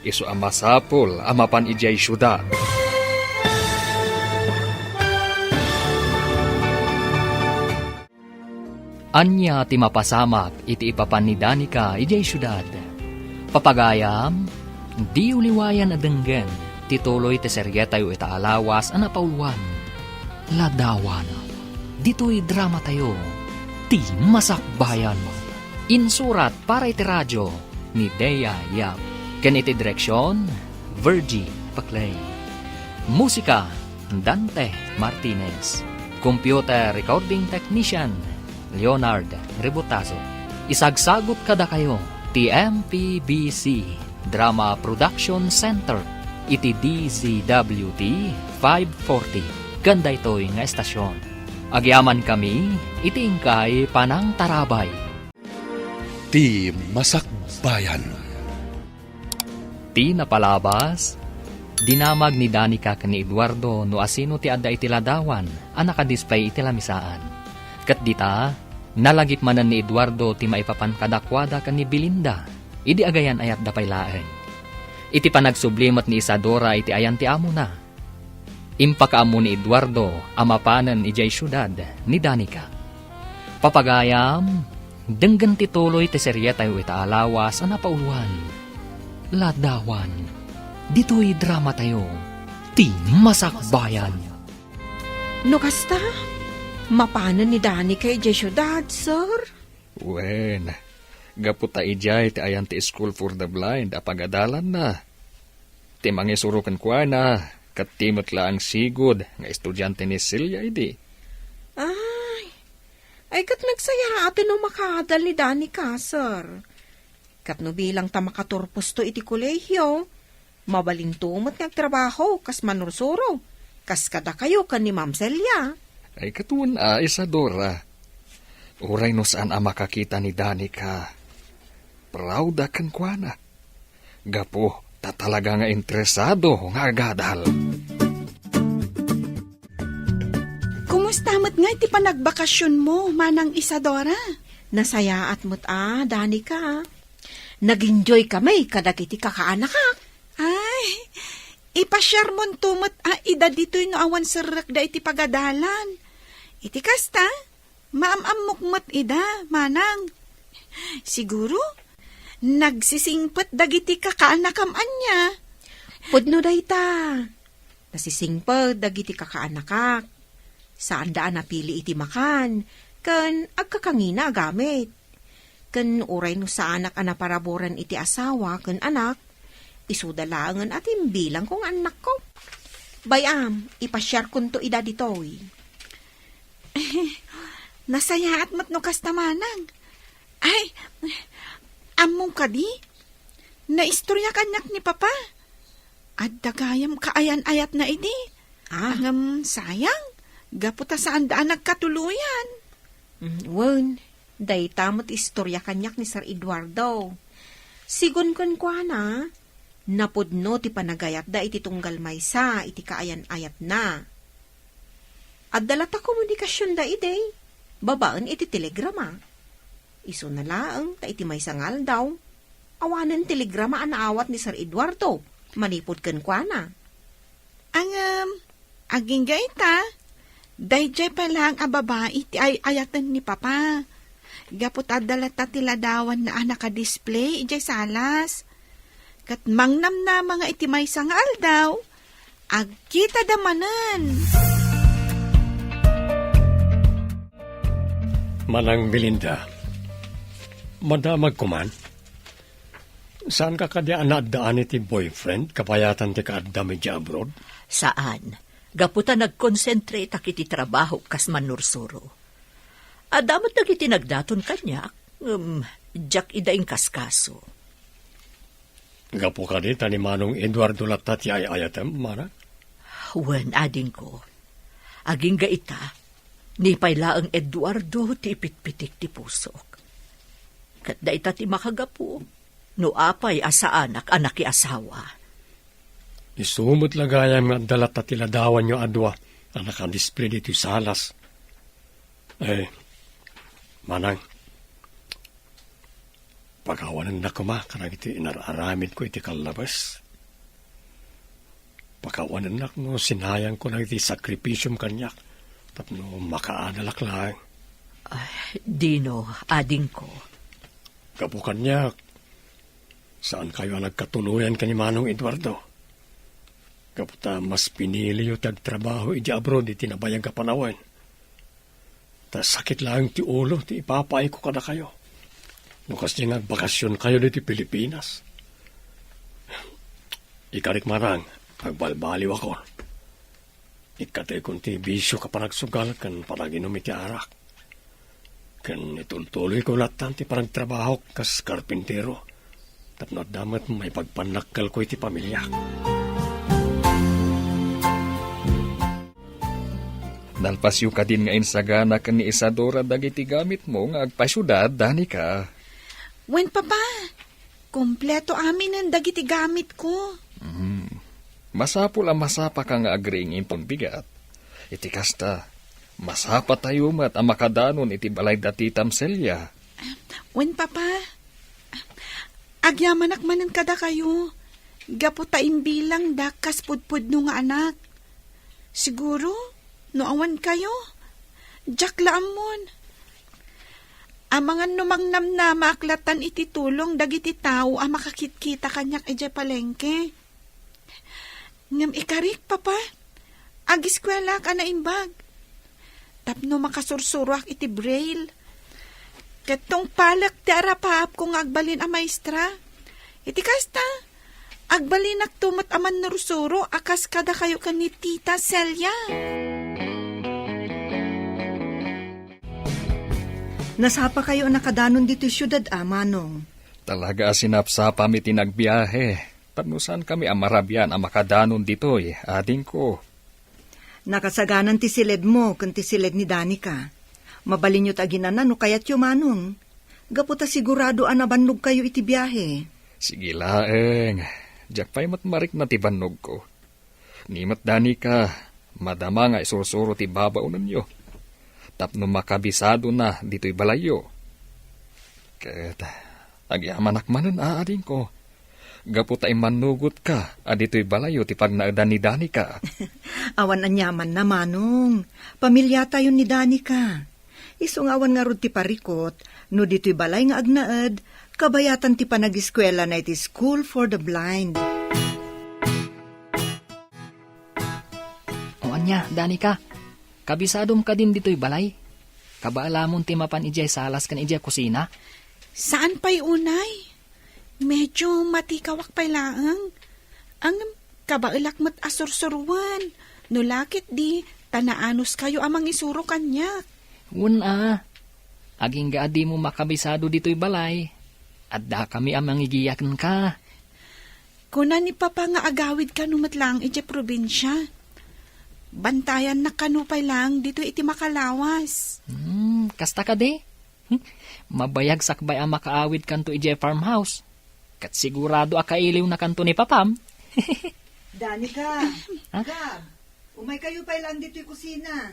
Isu a masapul a mapan idiay siudad. Ania ti mapasamak iti ipapan ni Danica idiay siudad? Papagayam, diyo liwayan a denggen ti tuloy ti serietayo ita a lawas a napauluan. Ladawan. Ditoy dramatayo, Ti Masakbayan. Insurat para iti radio ni Dea Yap. Ken iti direksion, Virgie Paclay. Musika, Dante Martinez. Computer recording technician, Leonard Rebotazo. Isagsagut kadakayo ti M P B C Drama Production Center iti D Z W T five forty ken daytoy nga estasion. Agyamankami iti inkay panangtarabay. Ti Masakbayan. Ti napalabas, dinamag ni Danica ken ni Eduardo no asino ti adda iti ladawan a nakadisplay iti lamisaan. Ket dita, nalagip manen ni Eduardo ti maipapan kadakuada ken ni Belinda idi agayan-ayatda pay laeng. Iti panagsubli met ni Isadora iti ayan ti amona, impakaammo ni Eduardo a mapanen idiay siudad ni Danica. Papagayam, denggen ti tuloy ti serietayo ita a lawas a napauluan. Ladawan, ditoy dramatayo, Ti Masakbayan. No kasta, mapanen ni Danica idiay siudad, sir? Wen, gapu ta idiay ti ayan ti School for the Blind a pagadalanna. Ti mangisuro kenkuana, ket ti met laeng sigud nga estudiante ni Celia idi. Ay, ay, ket nagsayaaten no makadal ni Danica, sir. Ket no bilang ta makaturposto iti kolehio, mabalinto met nga agtrabaho kas manursuro, kas kadakayo ken ni Ma'am Celia. Ay, ket wen a, Isadora. Uray no saan a makakita ni Danica, proud a kenkuana. Gapu ta talaga nga interesado nga agadal. Kumusta met ngay ti panagbakasionmo, Manang Isadora? Nasayaat met a, Danica. Nag-enjoy kami kadagiti kakaanakak. Ay, ipasiarmonto met a ida ditoy no awan serrekda iti pagadalan. Iti kasta, maam-ammok met ida, Manang. Siguro, nagsisingpet dagiti kakaanakam ania. Pudno dayta. Nasisingpet dagiti kakaanakak. Saanda a napili iti makan, ken agkakangina a gamit. Ken uray no saanak a naparaburan iti asawa ken anak, isuda laengen a timbilangko nga annakko. Bay-am, ipasiarkonto ida ditoy. Nasayaat met no kasta, Manang. Ay, ammom kadi? Naistorya kaniak ni Papa. Adda gayam kaayan-ayatna idi. Ah. Ngem sayang, gapu ta saanda a nagkatuloyan. Mm, wen, dayta met istorya kaniak ni Sir Eduardo. Sigun kenkuana, napudno ti panagayatda iti tunggal maysa iti kaayan-ayatna. Adda latta komunikasionda idi, babaen iti telegrama. Isuna laeng ta iti maysa nga aldaw, awanen telegrama a naawat ni Sir Eduardo manipud kenkuana. Ngem, agingga ita, daydiay pay laeng a babai ti ay-ayaten ni Papa. Gapu ta adda latta ti ladawanna a nakadisplay idiay salas. Ket mangnamnama nga iti maysa nga aldaw, Agkitada manen. Manang Belinda, madamagko man. Saanka kadi a naaddaan iti boyfriend kabayatan ti kaaddam idiay abroad? Saan. Gapu ta nagkonsentrateak iti trabahok kas mannursuro. Adda met dagiti nagdaton kaniak, ngem diak ida inkaskaso. Gapu kadi ta ni Manong Eduardo latta ti ay-ayatem, Mana? Wen, adingko. Agingga ita, ni pay laeng Eduardo ti ipitpitik ti pusok. Ket dayta ti makagapu no apay a saanak a nakiasawa. Isu met la gayam nga adda latta ti ladawanyo a dua a nakadisplay ditoy salas. Eh, Manang, pakawanennak koma kadagiti inar-aramidko iti kallabes. Pakawanennak no sinayangko dagiti sakripisiom kaniak tapno makaadalak laeng. Ay, dino, adingko. Gapu kaniak, saankayo a nagkatuloyan ken ni Manong Eduardo. Gapu ta mas piniliyo ti agtrabaho idiay abroad iti nabayag a panawen. Ta sakit laeng ti ulo ti ipapaayko kadakayo. No kasdi nga agbakasionkayo ditoy Pilipinas. Ikarik, Manang, agbalbaliwakon. Ikkataykon ti bisio a panagsugal ken panaginum iti arak. Ken itultuloyko lattan ti panagtrabahok kas karpintero tapno adda met maipagpannakkelko iti pamiliak. Nalpasyo kadin nga insagana ken ni Isadora dagiti gamitmo nga agpasiudad, Danica? Wen, Papa. Kompleto aminen dagiti gamitko. Mhm. Masapul a masapaka nga agriing inton bigat. Iti kasta, masapatayo met a makadanon iti balay da Titam Celia. Wen, Papa. Agyamanak manen kadakayo, gapu ta imbilangdak kas pudpudno nga anak. Siguro, no awan kayo, diak la ammon. Amangan no mangnamnamaak lattan iti tulong dagiti tao a makakitkita kaniak idiay palengke. Ngem ikarik, Papa, agiskuelaak a naimbag. Tapno makasursuroak iti braille. Ket tungpalek ti arapaapko nga agbalin a maestra. Iti kasta, agbalinakto met a mannursuro a kas kadakayo ken ni Tita Celia. Nasapakayo a nakadanon ditoy siudad a, Manong? Talaga a sinapsapami ti nagbiahe. Tapno saankami a marabian a makadanon ditoy, adingko. Nakasaganan ti siledmo ken ti siled ni Danica. Mabalinyo ti aginana no kayatyo, Manong. Gapu ta sigurado a nabannogkayo iti biahe. Sige laeng. Diak pay met marikna ti bannogko. Ni met, Danica, madama nga isursuro ti babaonenyo tapno makabisadona ditoy balayyo. Ket agyamanak manen, adingko, gapu ta immannugotka a ditoy balayyo ti pagnaedan ni Danica. Awan aniamanna, Manong. Pamiliatayon ni Danica. Isu nga awan ngarud ti parikut no ditoy balay nga agnaed, kabayatan ti panagiskuelana iti School for the Blind. O ania, Danica, kabisadom kadin ditoy balay? Kabaelamon ti mapan idiay salas ken idiay kusina? Saan pay unay. Medyo matikawak pay laeng. Ngem kabaelak met a sursuroen. No la ketdi, ta naanuskayo a mangisuro kaniak. Wen a, agingga a dimo makabisado ditoy balay. Addakami a mangigiya kenka. Kuna ni Papa nga agawid kano met laeng idiay probinsia. Bantayannak kano pay laeng ditoy iti makalawas. Hmm, kasta kadi? Hmm, mabayag sakbay a makaawid kanto idiay farmhouse. Ket sigurado a kailiwna kanto ni Papam. Danica, Ha? Gab, umay kayo pay laeng ditoy kusina.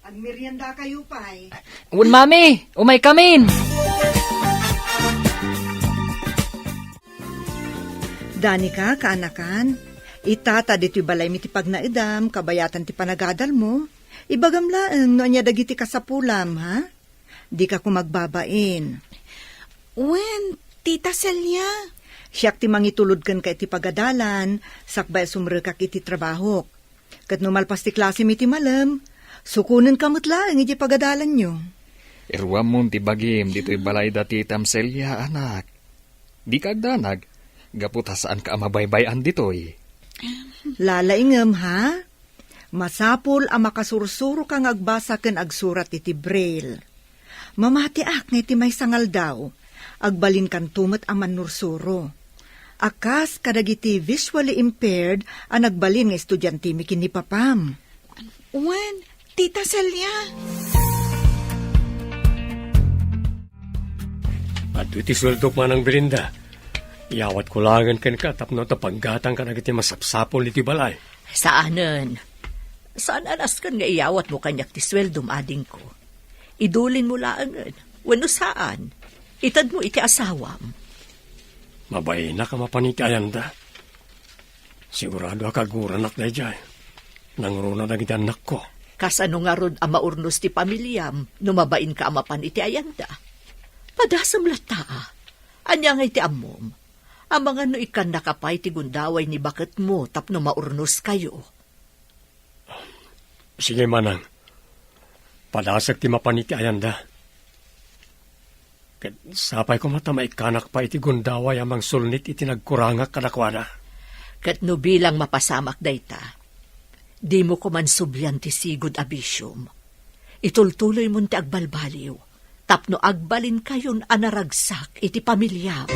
Agmerienda kayo pay. Wen, Mami, umay kamin. Danica, kaanakan, ita ta ditoy balaymi ti pagnaedam, kabayatan ti panagadalmo. Ibagam laeng no ania dagiti kasapulam, ha? Dika koma agbabain. Wen, Tita Celia. Siak ti mangitulod kenka iti pagadalan, sakbay a sumrekak iti trabahok. Ket no malpas ti klasem iti malem, sukonenka met laeng idiay pagadalanyo. Iruammon ti bagim ditoy balay da titam Celia, anak. Dika agdanag, gapu ta saanka a mabaybay-an ditoy. Lalaingem, ha? Masapul a makasursuroka nga agbasa ken agsurat iti braille. Mamatiak nga iti maysa nga aldaw, agbalinkanto met a mannursuro. A kas kadagiti visually impaired a nagbalin nga estudiantemi ken ni papam. Wen, Tita Celia. Adtoy ti sueldok, Manang Belinda. Iyawatko laengen kenka tapno adda paggatangka dagiti masapsapul iti balay. Saanen. Saan a nasken nga iyawatmo kaniak ti sueldom, adingko. Idulinmo laengen, wenno saan, itedmo iti asawam. Mabainak a mapan iti ayanda. Sigurado a kaguranak daydiay. Nangruna dagiti annakko. Kasano ngarud a maurnos ti pamiliam no mabainka a mapan iti ayanda? Padasem latta, a. Ania ngay ti ammom? Amangan no ikkannaka pay ti gundaway ni baketmo tapno maurnoskayo. Sige, Manang. Padasek ti mapan iti ayanda. Ket sapay koma ta maikkanak pay iti gundaway a mangsulnit iti nagkurangak kadakuada. Ket no bilang mapasamak dayta, dimo koman sublian ti sigud a bisiom. Itultuloymon ti agbalbaliw tapno agbalinkayon a naragsak iti pamiliam.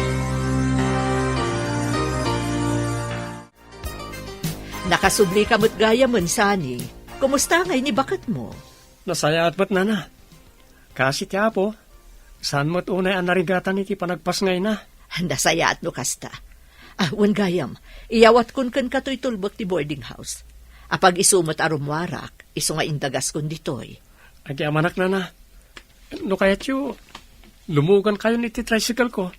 Nakasublika met gayamen, Sunny. Kumusta ngay ni baketmo? Nasayaat met, Nana. Kaasi ti Apo, saan met unay a narigatan iti panagpasngayna. Nasayaat no kasta. Ah, wen gayam, iyawatkon kenka toy tulbek ti boarding house. Apag-isu met a rummuarak, isu nga indagaskon ditoy. Agyamanak, Nana. No kayatyo, lumugankayon iti tricycle ko.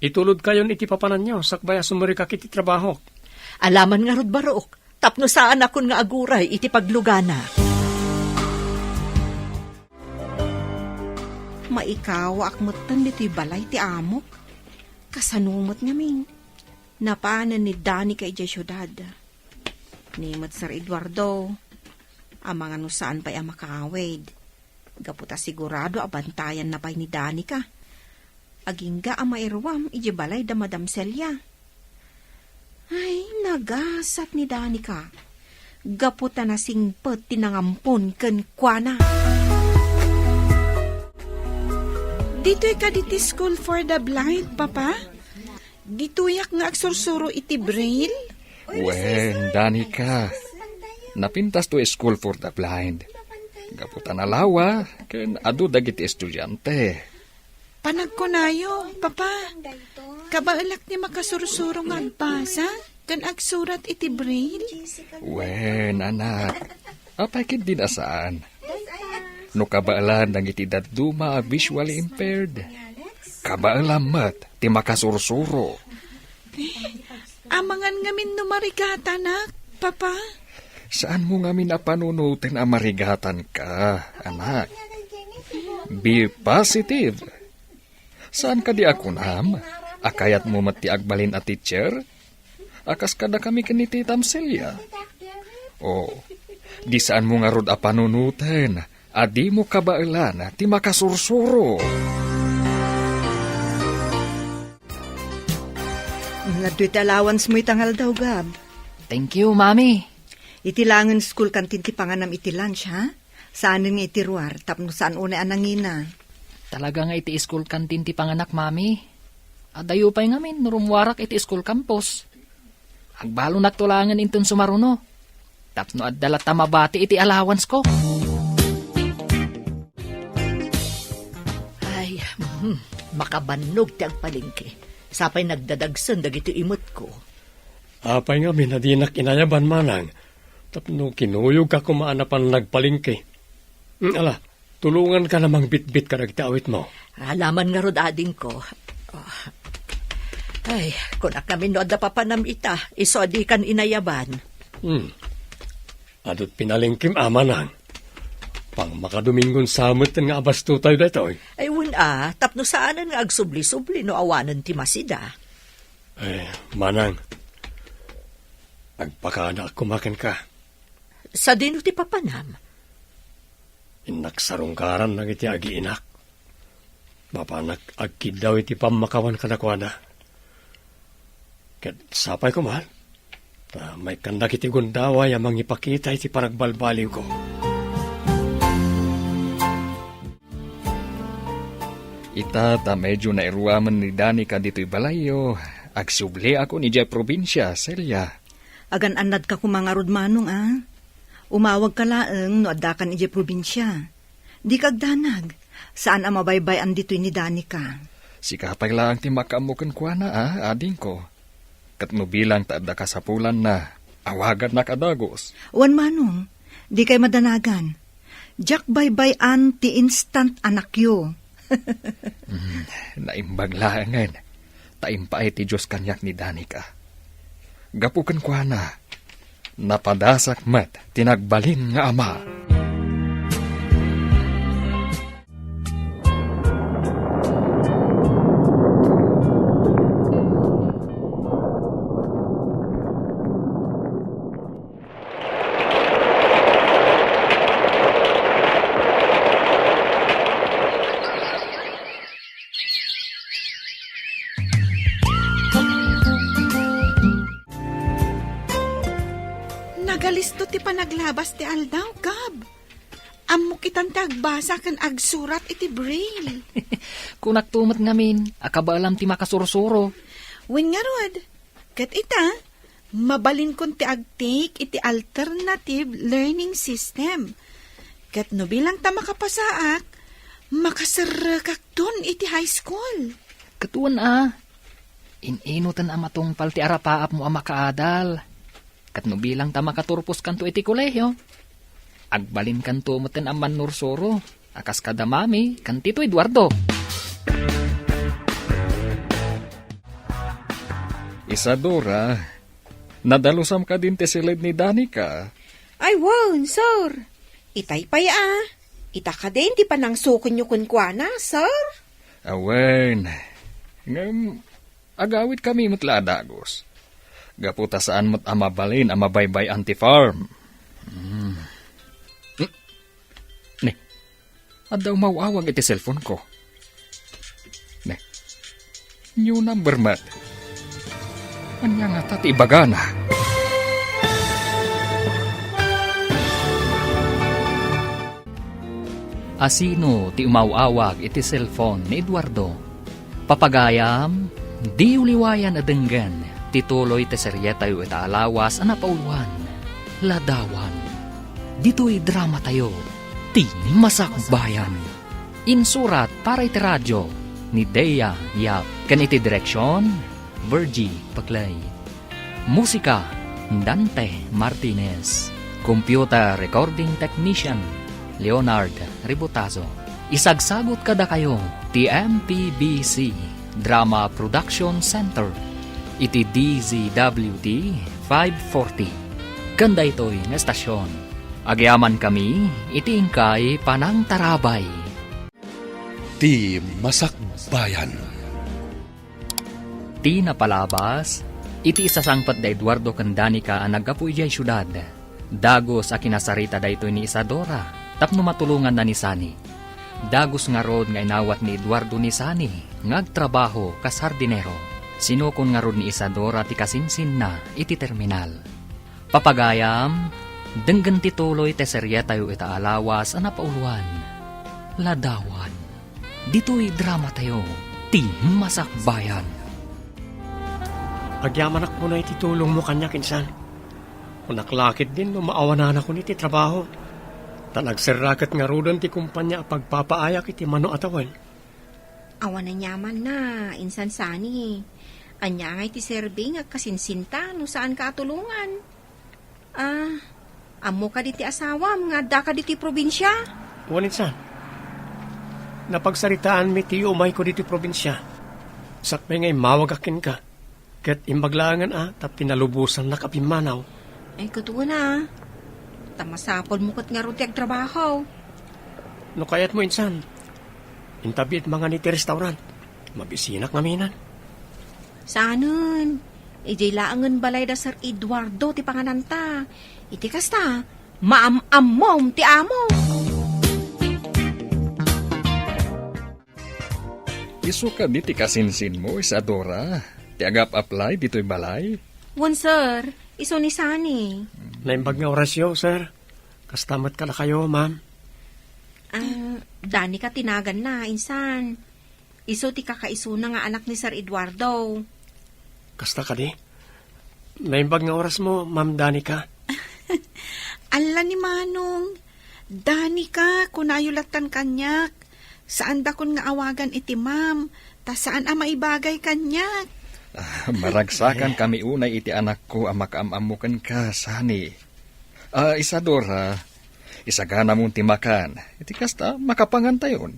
Itulodkayon iti papananyo sakbay a sumurikak iti trabahok. Alaman ngarud, barok, tapno saanakon nga aguray iti paglugana. Maikawaak metten ditoy balay ti amok. Kasano met ngamin? Napanen ni Danica idiay siudad. Ni met Sir Eduardo, amangan no saan pay a makaawid. Gapu ta sigurado a bantayanna pay ni Danica. Agingga a mairuam idiay balay da Madam Celia. Ay, nagasat ni Danica. Gapu ta nasingpet ti nangampon kenkuana. Ditoy kadi ti School for the Blind, Papa? Ditoyak nga agsursuro iti braille? Wen, Danica. Napintas to School for the Blind. Gapu ta nalawa, ken adu dagiti estudiante. Panagkunayo, Papa. Kabaelak ti makasursuro nga agbasa ken agsurat iti braille? Wen, anak. Apay ket di a saan? No kabaelan dagiti dadduma a visually impaired, kabaelan met ti makasursuro. Amangan ngamin no marigatanak, Papa? Saanmo ngamin a panunoten a marigatanka, anak. Be positive. Saan kadi a kunam a kayatmo met ti agbalin a teacher? A kas kadakami ken ni Titam Celia? O, di saanmo ngarud a panunoten a dimo kabaelan ti makasursuro. Adtoy ti allowance mo ita nga aldaw, Gab. Thank you, Mami. Iti laengen school canteen ti panganam iti lunch, ha? Saanen nga iti ruar, tapno saan unay a nangina. Talaga nga iti school canteen ti panganak, Mami. Adayo pay ngamin no rummuarak iti school campus. Agbalonakto laengen inton sumaruno. Tapno adda latta mabati iti allowance ko. Ay, hmm, makabannog ti agpalengke. Sapay nagdadagsen dagiti imetko. Apay ngamin a dinak inayaban, Manang, tapno kinuyogka koma a napan nagpalengke. Hmm, ala, tulonganka a mangbitbit kadagiti awitmo. Alaman ngarud, adingko. Oh. Ay, kunak ngamin no adda papanam ita, isu a dikan inayaban. Hmm. Adut pinalengkem a, Manang. Pangmakadomingon sa metten nga abastotayo daytoy. Ay, wen a, tapno saanen nga agsubli-subli no awanen ti masida. Ay, Manang, agpakadaak koma kenka. Sadino ti papanam? Innak sarungkaran dagiti agiinak. Mapanak agkiddaw iti pammakawan kadakuada. Ket sapay koma, ta maikkan dagiti gundaway a mangipakita iti panagbalbaliwko. Ita ta medyo nairuamen ni Danica ditoy balayyo, agsubliakon idiay probinsia, Celia. Agan-annadka koma ngarud, Manong, a? Umawagka laeng no addakan idiay probinsia. Dika agdanag. Saan a mabaybay-an ditoy ni Danica. Sika pay laeng ti makaammo kenkuana, a, adingko. Ket no bilang ta adda kasapulanna, awagannak a dagus. Wen, Manong, dikay madanagan. Diak baybay-an ti instant anakyo. Mm, naimbag laengen, ta impaay ti Dios kaniak ni Danica. Gapu kenkuana, napadasak met ti nagbalin nga ama. Nagalisto ti panaglabas ti aldaw, Gab. Ammok itan ti agbasa ken agsurat iti braille. Kunakto met ngamin a kabaelam ti makasursuro. Wen ngarud, ket ita, mabalinkon ti agtik iti alternative learning system. Ket no bilang ta makapasaak, makaserrekakton iti high school. Ket wen a, in-inoten a matungpal ti arapaapmo a makaadal. Ket no bilang ta makaturposkanto iti kolehio, agbalinkanto metten a mannursuro a kas kada Mami ken Tito Eduardo. Isadora, nadalusam kadin ti siled ni Danica? Ay, wen, sir. Itay pay a. Ita kadin ti panangsukonyo kenkuana, sir? Awen. Ngem, agawidkami met la a dagus. Gapu ta saan met a mabalin a mabaybay-an ti farm. Hmm. Hmm. Ne, adda umaw-awag iti cellphone-ko. Ne, new number met. Ania ngata ti ibagana? Asino ti umaw-awag iti cellphone ni Eduardo? Papagayam, diyo liwayan a denggen ti tuloy ti serietayo ita a lawas a napauluan, Ladawan. Ditoy dramatayo, ti Masakbayan. Insurat para iti radio ni Dea Yap ken iti direksion, Virgie Paclay. Musika, Dante Martinez. Computer Recording Technician, Leonard Ributazo. Isagsagut kadakayo ti M P B C Drama Production Center iti D Z W T five forty. Ken daytoy nga estasion, agyamankami iti inkay panangtarabay. Ti Masakbayan. Ti napalabas, iti isasangpet da Eduardo ken Danica a naggapu idiay siudad, dagus a kinasarita daytoy ni Isadora tapno matulonganna ni Sunny. Dagus ngarud nga inawat ni Eduardo ni Sunny nga agtrabaho kas hardinero. Sinukon ngarud ni Isadora ti kasinsinna iti terminal. Papagayam, denggen ti tuloy ti serietayo ita a lawas a napauluan, Ladawan. Ditoy dramatayo, ti Masakbayan. Agyamanak koma iti tulongmo kaniak, insan. Kunak la ketdin no maawananakon iti trabaho. Ta nagserra ket ngaruden ti kumpania a pagpapaayak iti mano a tawen. Awan aniamanna, insan Sunny. Ania ngay ti serbi nga agkasinsinta no saanka a tulongan? Ah, ammo kadi ti asawam nga addaka ditoy probinsia? Wen, insan. Napagsaritaanmi ti umayko ditoy probinsia. Sakbay nga immawagak kenka. Ket imbag laengen a ta pinalubosannak a pimmanaw. Ay, ket wen a. Ta masapulmo ket ngarud ti agtrabaho. No kayatmo, insan, intabiit mangan iti restaurant. Mabisinak ngamin. Saanen, idiay laengen balay da Sir Eduardo ti pangananta. Iti kasta, Maam-ammom ti amo. Isu kadi ti kasinsinmo, Isadora, ti agap-apply ditoy balay? Wen, sir. Isu ni Sunny. Naimbag nga orasyo, sir. Kasta met kadakayo, ma'am. Ah, Danica ti naganna, insan. Isu ti kakaisuna nga anak ni Sir Eduardo. Kasta kadi? Naimbag nga orasmo, Ma'am Danica. Alla ni Manong, Danica, kunayo lattan kaniak. Saandakon nga awagan iti ma'am, ta saan a maibagay kaniak. Ah, maragsakan kami unay iti anakko a makaam-ammo kenka, Sunny. Ah, Isadora, isaganamon ti makan. Iti kasta, makapangantayon.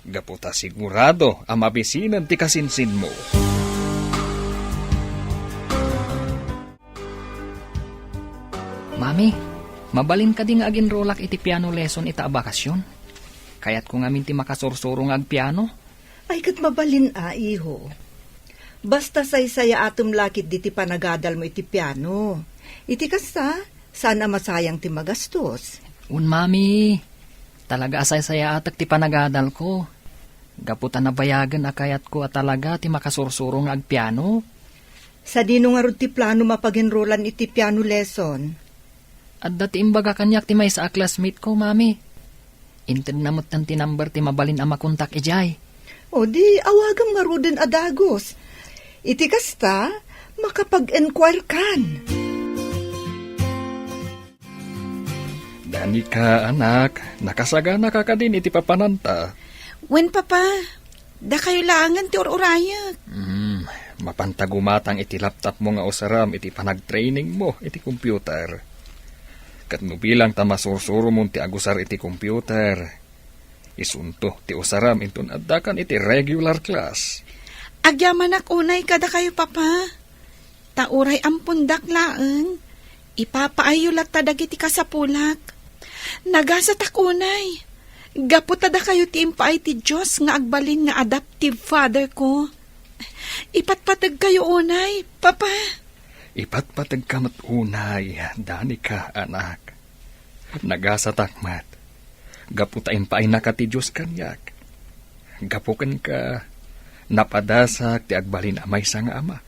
Gapu ta sigurado a mabisinen ti kasinsinmo. Mami, mabalin kadi nga aginrolak iti piano lesson ita a bakasyon? Kayatko ngamin ti makasursuro nga agpiano. Ay, ket mabalin a, iho. Basta saysayaatem la ketdi ti panagadalmo iti piano. Iti kasta, saan a masayang ti magastos. Wen, Mami. Talaga a saysayaatek ti panagadalko. Gapu ta nabayagen a kayatko a talaga ti makasursuro nga agpiano. Sadino ngarud ti planom a pag-enrolan iti piano lesson? Adda ti imbaga kaniak ti maysa a classmate ko, Mami. Intedna metten ti number ti mabalin a makontak idiay. O di, awagam ngaruden a dagus. Iti kasta, makapag-enquire kan. Danica, anak, nakasaganaka kadin iti papananta? Wen, Papa. Dakayo laengen ti ur-urayek. Hmm, mapanta gumatang iti laptopmo nga usarem iti panagtrainingmo iti computer. Ket no bilang ta masursuromon ti agusar iti computer, isunto ti usarem inton addakan iti regular class. Agyamanak unay kadakayo, Papa. Ta uray ampondak laeng, ipapaayyo latta dagiti kasapulak. Nagasatak unay, gapu ta dakayo ti impaay ti Dios nga agbalin nga adoptive father ko. Ipatpategkayo unay, Papa. Ipatpategka met unay, Danica, anak. Nagasatak met, gapu ta impaaynaka ti Dios kaniak. Gapu kenka, napadasak ti agbalin a maysa nga ama.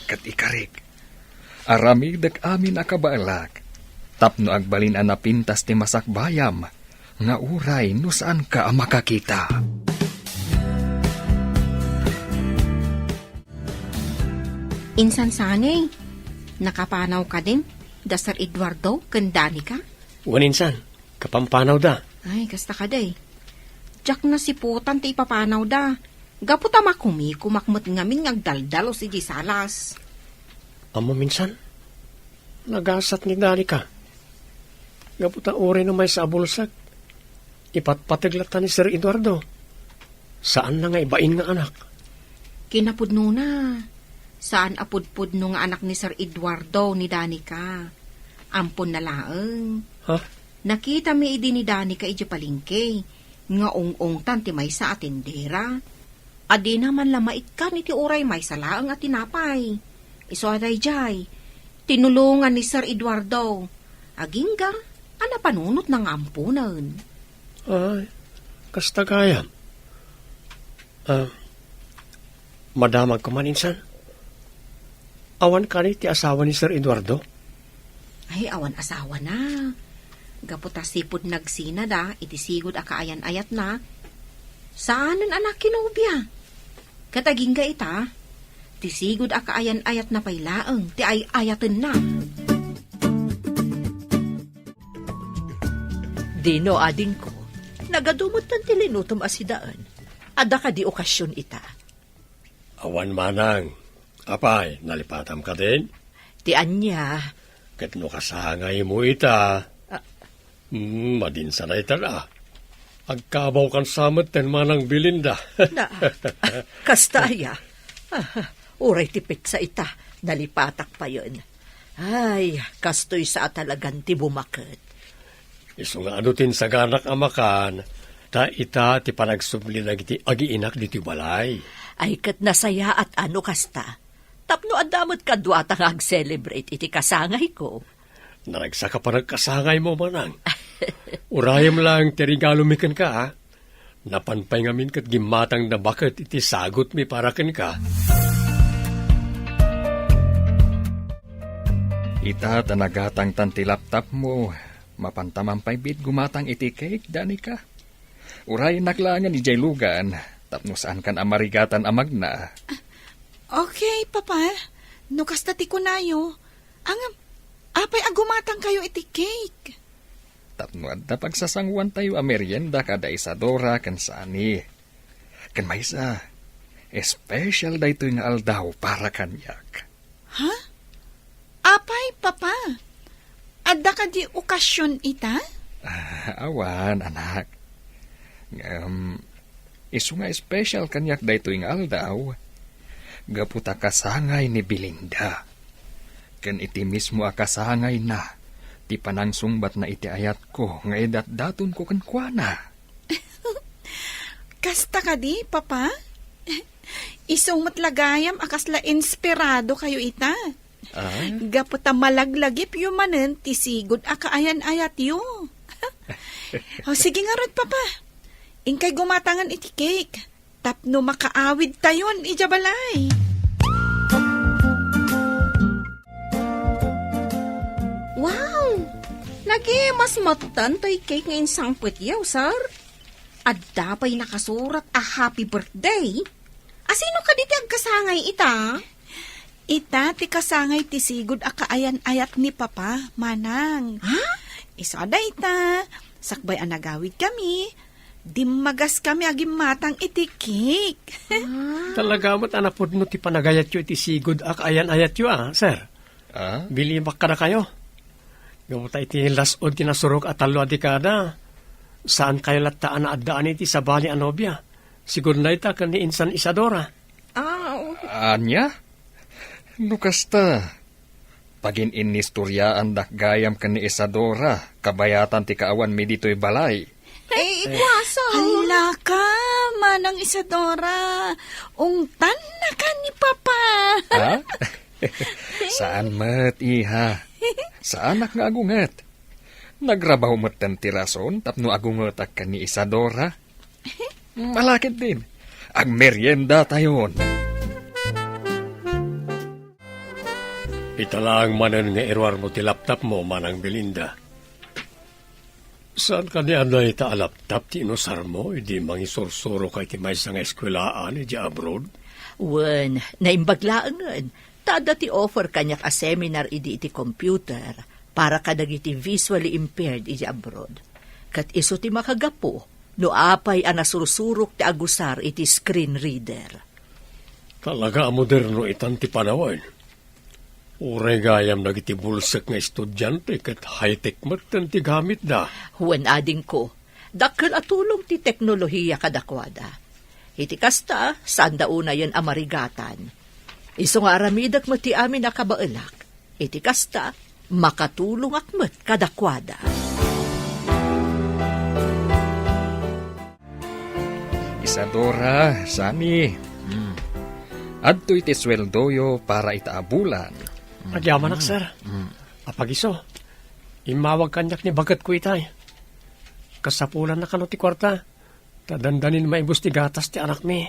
Ket ikarik, aramidek amin a kabaelak, tapno agbalin a napintas ti masakbayam, nga uray no saanka a makakita. Insan Sunny, nakapanaw kadin da Sir Eduardo ken Danica? Wen insan, kapampanawda. Ay, kasta kadi. Diak nasiputan ti ipapanawda. Gapu ta makumikumak met ngamin nga agdaldalus idiay salas. Ammom insan, nagasat ni Danica. Gapu ta uray no maysa a bulsek, ipatpateg latta ni Sir Eduardo. Saanna nga ibain nga anak. Kinapudnona, saan a pudpudno nga anak ni Sir Eduardo ni Danica. Amponna laeng. Ha? Nakitami idi ni Danica idiay palengke nga ung-ungtan ti maysa a tendera. A dina man la maikkan iti uray maysa laeng a tinapay. Isu a daydiay, tinulongan ni Sir Eduardo. Agingga a napanunotna nga amponen. Ay, kasta gayam. Ah, madamagko man insan. Awan kadi ti asawa ni Sir Eduardo? Ay, awan asawana. Gapu ta sipud nagsinada iti sigud a kaayan-ayatna, saanen a nakinobia. Ket agingga ita, ti sigud a kaayan-ayatna pay laeng ti ay-ayatenna. Dino, adingko, nagadu metten ti linutom a sidaen. Adda kadi okasion ita? Awan manang. Apay, nalipatam kadin? Ti ania? Ket no kasangaymo ita, ah, hmm, madinsana ita la. Agkabawkan sa metten manang Belinda. Na, kasta aya. Ah, uray ti petsa ita, nalipatak payen. Ay, kastoy sa a talagan ti bumaket. Isu nga adu ti insaganak a makan, ta ita ti panagsubli dagiti agiinak ditoy balay. Ay, ket nasayaat a no kasta. Tapno adda met kaduata nga ag-celebrate iti kasangayko. Naragsak a panagkasangaymo, manang. Urayem laeng ti regalomi kenka, a. Napan pay ngamin ket gimmatangna baket iti sagutmi para kenka. Ita ta nagatangtan ti laptopmo, mapanta man pay biit gumatang iti cake, Danica. Urayennak laengen idiay lugan, tapno saankan a marigatan a magna. Okay, Papa. No kasta ti kunayo, ngem, apay a gumatangkayo iti cake? Tapno adda pagsasangoantayo a merienda kada Isadora ken Sunny. Ken maysa, special daytoy nga aldaw para kaniak. Ha? Apay, Papa? Adda kadi okasion ita? Ah, awan, anak. Ngem, isu nga special kaniak daytoy nga aldaw, gapu ta kasangay ni Belinda. Ken iti mismo a kasangayna, ti panangsungbatna iti ayatko nga idatdatonko kenkuana. Kasta kadi, Papa? Isu met la gayam a kasla inspiradokayo ita. Ah? Gapu ta malaglagipyo manen ti sigud a kaayan-ayatyo. O, sige ngarud, Papa. Inkay gumatangan iti cake tapno makaawidtayon idiay balay. Wow! Nagimas metten toy cake nga insangpetyo, sir. Adda pay nakasurat a happy birthday. Asino kadi ti agkasangay ita? Ita ti kasangay ti sigud a kaayan-ayat ni Papa, manang. Ha? Isu a dayta, sakbay a nagawidkami, dimmagas kami a gimmatang iti cake. Ah. Talaga met a napudno ti panagayatyo iti sigud a kaayan-ayatyo, a, sir. Ah? Bilimak kadakayo. Gapu ta iti las-ud ti nasurok a tallo a dekada, saankayo latta a naaddaan iti sabali a nobia. Sigurna ita ken ni Insan Isadora. Ah, oo. Ania? No kasta, pagin-innistoriaandak gayam ken ni Isadora, kabayatan ti kaawanmi ditoy balay. Eh, ikuasa. Hala ka, Manang Isadora. Ungtanna ka ni Papa. Ha? Saan met, iha. Saanak nga agunget. Nagrabaw metten ti rason tapno agungetak ken ni Isadora. Malakid din. Agmeriendatayon. Ita laeng manen nga iruarmo ti laptopmo, Manang Belinda. Saan kadi a dayta a laptop ti inusarmo idi mangisursuroka iti maysa nga eskuelaan idiay abroad? Wen, naimbag laengen, ta adda ti offer kaniak a seminar idi iti computer para kadagiti visually impaired idiay abroad. Ket isu ti makagapu no apay a nasursurok ti agusar iti screen reader. Talaga a moderno itan ti panawen. Uray gayam dagiti bulsek nga estudiante ket high-tech metten ti gamitda. Wen, adingko, dakkel a tulong ti teknolohia kadakuada. Iti kasta, saanda unayen a marigatan. Isu nga aramidek met ti amin a kabaelak. Iti kasta, makatulongak met kadakuada. Isadora, Sani. Hmm. Adtoy ti sueldoyo para ita a bulan. Hmm. Agyamanak, sir. Hmm. Apagiso, immawag kaniak ni baketko itay. Kasapulanna kano ti kuarta, ta dandanin maibus ti gatas ti anakmi.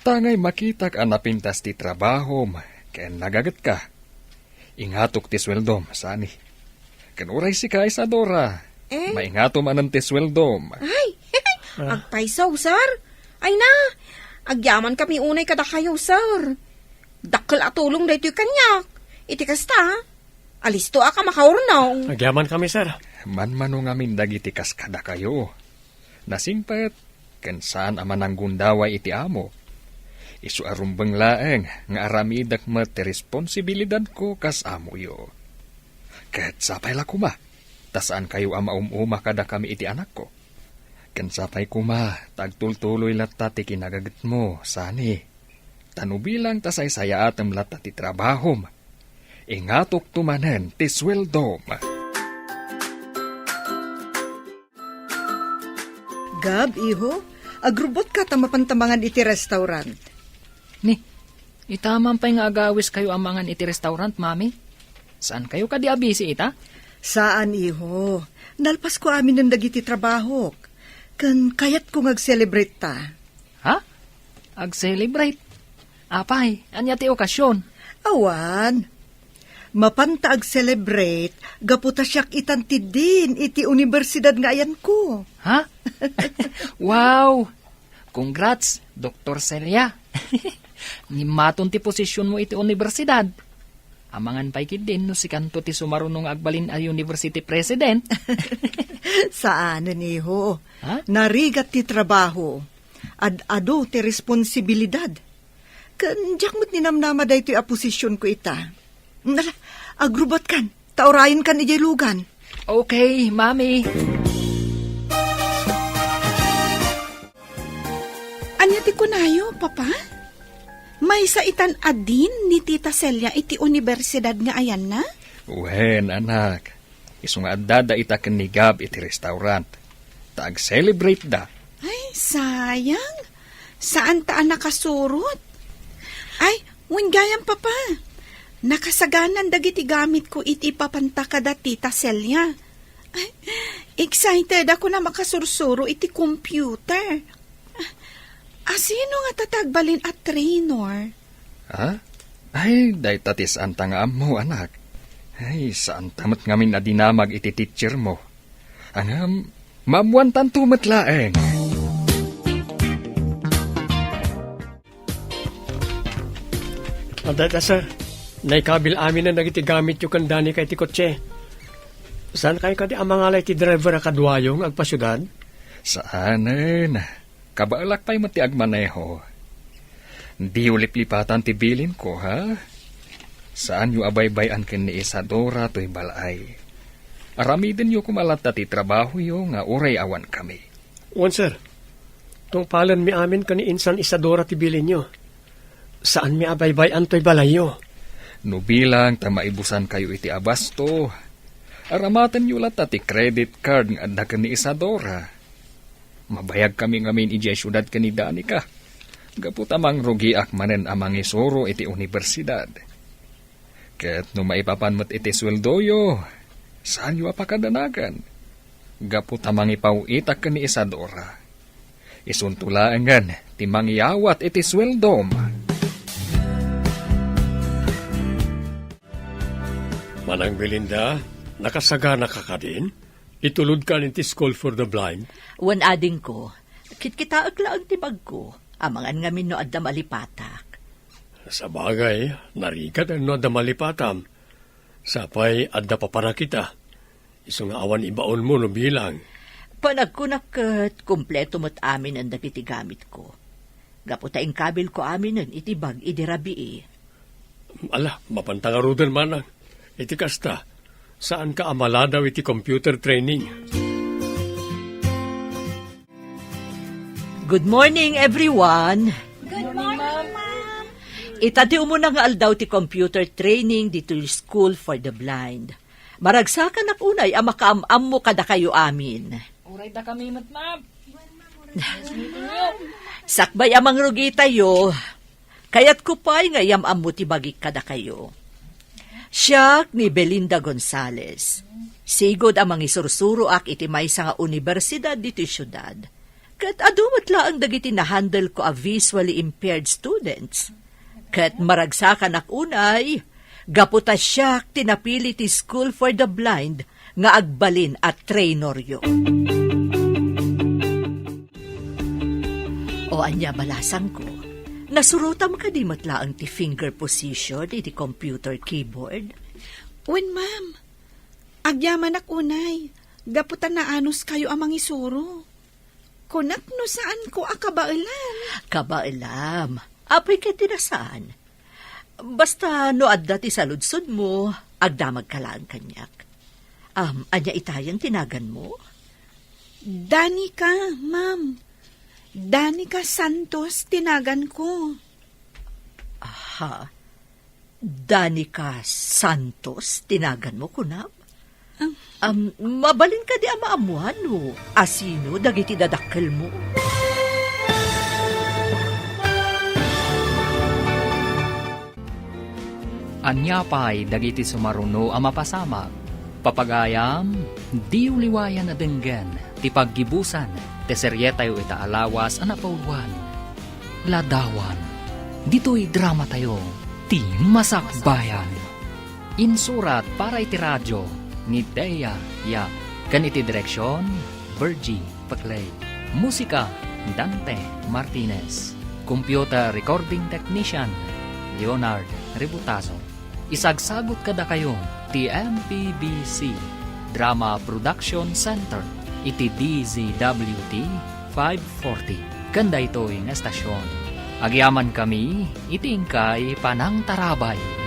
Tangay makitak a napintas ti trabahom, ken nagagetka. Ingatok ti sueldom, Sani. Ken uray sika, Isadora, eh? Maingato manen ti sueldom. Ay, ah, agpayso, sir. Ay na, agyaman kami unay kadakayo, sir. Dakkel a tulong daytoy kaniak. Iti kasta, alisto a ka makaurnong. Agyaman kami, sir. Manmano ngamin dagiti kas kadakayo. Nasingpet, ken saan a mananggundaway iti amo. Isu a rumbeng laeng nga aramidek met ti responsibilidadko kas amoyo. Ket sapay la koma, ta saankayo a maum-uma kadakami iti anakko. Ken sapay koma, ta agtultuloy latta ti kinagagetmo, Sani. Ta no bilang ta saysayaatem latta ti trabahom, ingatokto manen ti sueldom. Gab, iho, agrubotka ta mapanta mangan iti restaurant. Ni, ita man pay nga agawiskayo a mangan iti restaurant, Mami? Saankayo kadi a busy ita? Saan, iho. Nalpasko aminen dagiti trabahok. Ken kayatko nga ag-celebrate ta. Ha? Ag-celebrate? Apay, ania ti okasion? Awan. Mapanta ag-celebrate gapu ta siak itan ti dean iti universidad nga ayanko. Ha? Wow! Congrats, Doktor Celia. Ngimmaton ti posisyonmo iti universidad. Amangan pay ketdin no sikanto ti sumaruno nga agbalin a university president. Saanen, iho. Ha? Narigat ti trabaho. Ad-adu ti responsibilidad. Ken diak met ninamnama daytoy a posisyonko ita. Ala, agrubbuatkan, ta urayenkan idiay lugan. Okay, Mami. Ania ti kunayo, Papa? Maysa itan a dean ni Tita Celia iti universidad nga ayanna? Wen, anak. Isu nga addada ita ken ni Gab iti restaurant. Ta ag-celebrate da. Ay, sayang. Saan ta a nakasurot? Ay, wen gayam, Papa. Nakasaganan dagiti gamitko iti ipapanta kada Tita Celia. Ay, excited ako a makasursuro iti computer. Asino nga ta ti agbalin a trainer? Ha? Ay, dayta ti saanta nga ammo, anak. Ay, saanta met ngamin a dinamag iti teacher mo. Ngem, maammoantanto met laeng. Adda ita, sir. Naikabil aminen dagiti gamityo ken Danica iti kotse. Saankayo kadi a mangala iti driver a kaduayo nga agpasiudad? Saanen. Kabaelak pay met ti agmaneho. Diyo liplipatan ti bilinko, ha? Saanyo a baybay-an ken ni Isadora toy bal-ay. Aramidenyo koma latta ti trabahoyo nga uray awankami. Wen, sir. Tungpalenmi amin ken ni Insan Isadora ti bilinyo. Saanmi a baybay-an toy balayyo. No bilang ta maibusankayo iti abasto, aramatenyo latta ti credit card nga adda ken ni Isadora. Mabayagkami ngamin idiay siudad ken ni Danica, gapu ta mangrugiak manen a mangisuro iti universidad. Ket no maipapan met iti sueldoyo, saanyo a pakadanagan, gapu ta mangipaw-itak ken ni Isadora. Isunto laengen ti mangyawat iti sueldom. Manang Belinda, nakasaganaka kadin? Itulodkan iti School for the Blind? Wen, adingko, kitkitaek laeng ti bagko. Amangan ngamin no adda malipatak. Sabagay, narigat no adda malipatam. Sapay adda paparakita. Isu nga awan ibaonmo no bilang. Panagkunak ket kompleto met aminen dagiti gamitko. Gapu ta inkabilko aminen iti bag idi rabii. Ala, mapanta ngaruden, manang. Iti kasta, saanka a maladaw iti computer training. Good morning, everyone! Good morning, ma'am! Ita ti umuna nga aldaw ti computer training ditoy School for the Blind. Maragsakanak unay a makaam-ammo kadakayo amin. Uray dakami met, ma'am. Sakbay a mangrugitayo, kayatko pay nga iyam-ammo ti bagik kadakayo. Siak ni Belinda Gonzalez. Sigud a mangisursuroak iti maysa nga universidad ditoy siudad. Ket adu met laeng dagiti nahandle ko a visually impaired students. Ket maragsakanak unay, gapu ta siak ti napili ti School for the Blind nga agbalin a trainoryo. O ania, balasangko, nasurotam kadi met laeng ti finger position iti computer keyboard? Wen, ma'am. Agyamanak unay, gapu ta naanuskayo a mangisuro. Kunak no saanko a kabaelan. Kabaelam. Apay ket ti nasaan? Basta no adda ti saludsodmo, agdamagka laeng kaniak. Am, ania itayen ti naganmo? Danica, ma'am. Danica Santos ti naganko. Aha. Danica Santos ti naganmo, kunam? Am, mabalin kadi a maammuan no asino dagiti dadakkelmo? Ania pay dagiti sumaruno a mapasamak? Papagayam, diyo liwayan a denggen ti paggibusan ti serietayo ita a lawas a napauluan, Ladawan. Ditoy dramatayo, ti Masakbayan. Insurat para iti radio ni Dea Yap ken iti direksion, Virgie Paclay. Musika, Dante Martinez. Computer recording technician, Leonard Rebutazo. Isagsagut kadakayo ti M P B C Drama Production Center iti D Z W T five forty. Ken daytoy nga estasion, agyamankami iti inkay panangtarabay.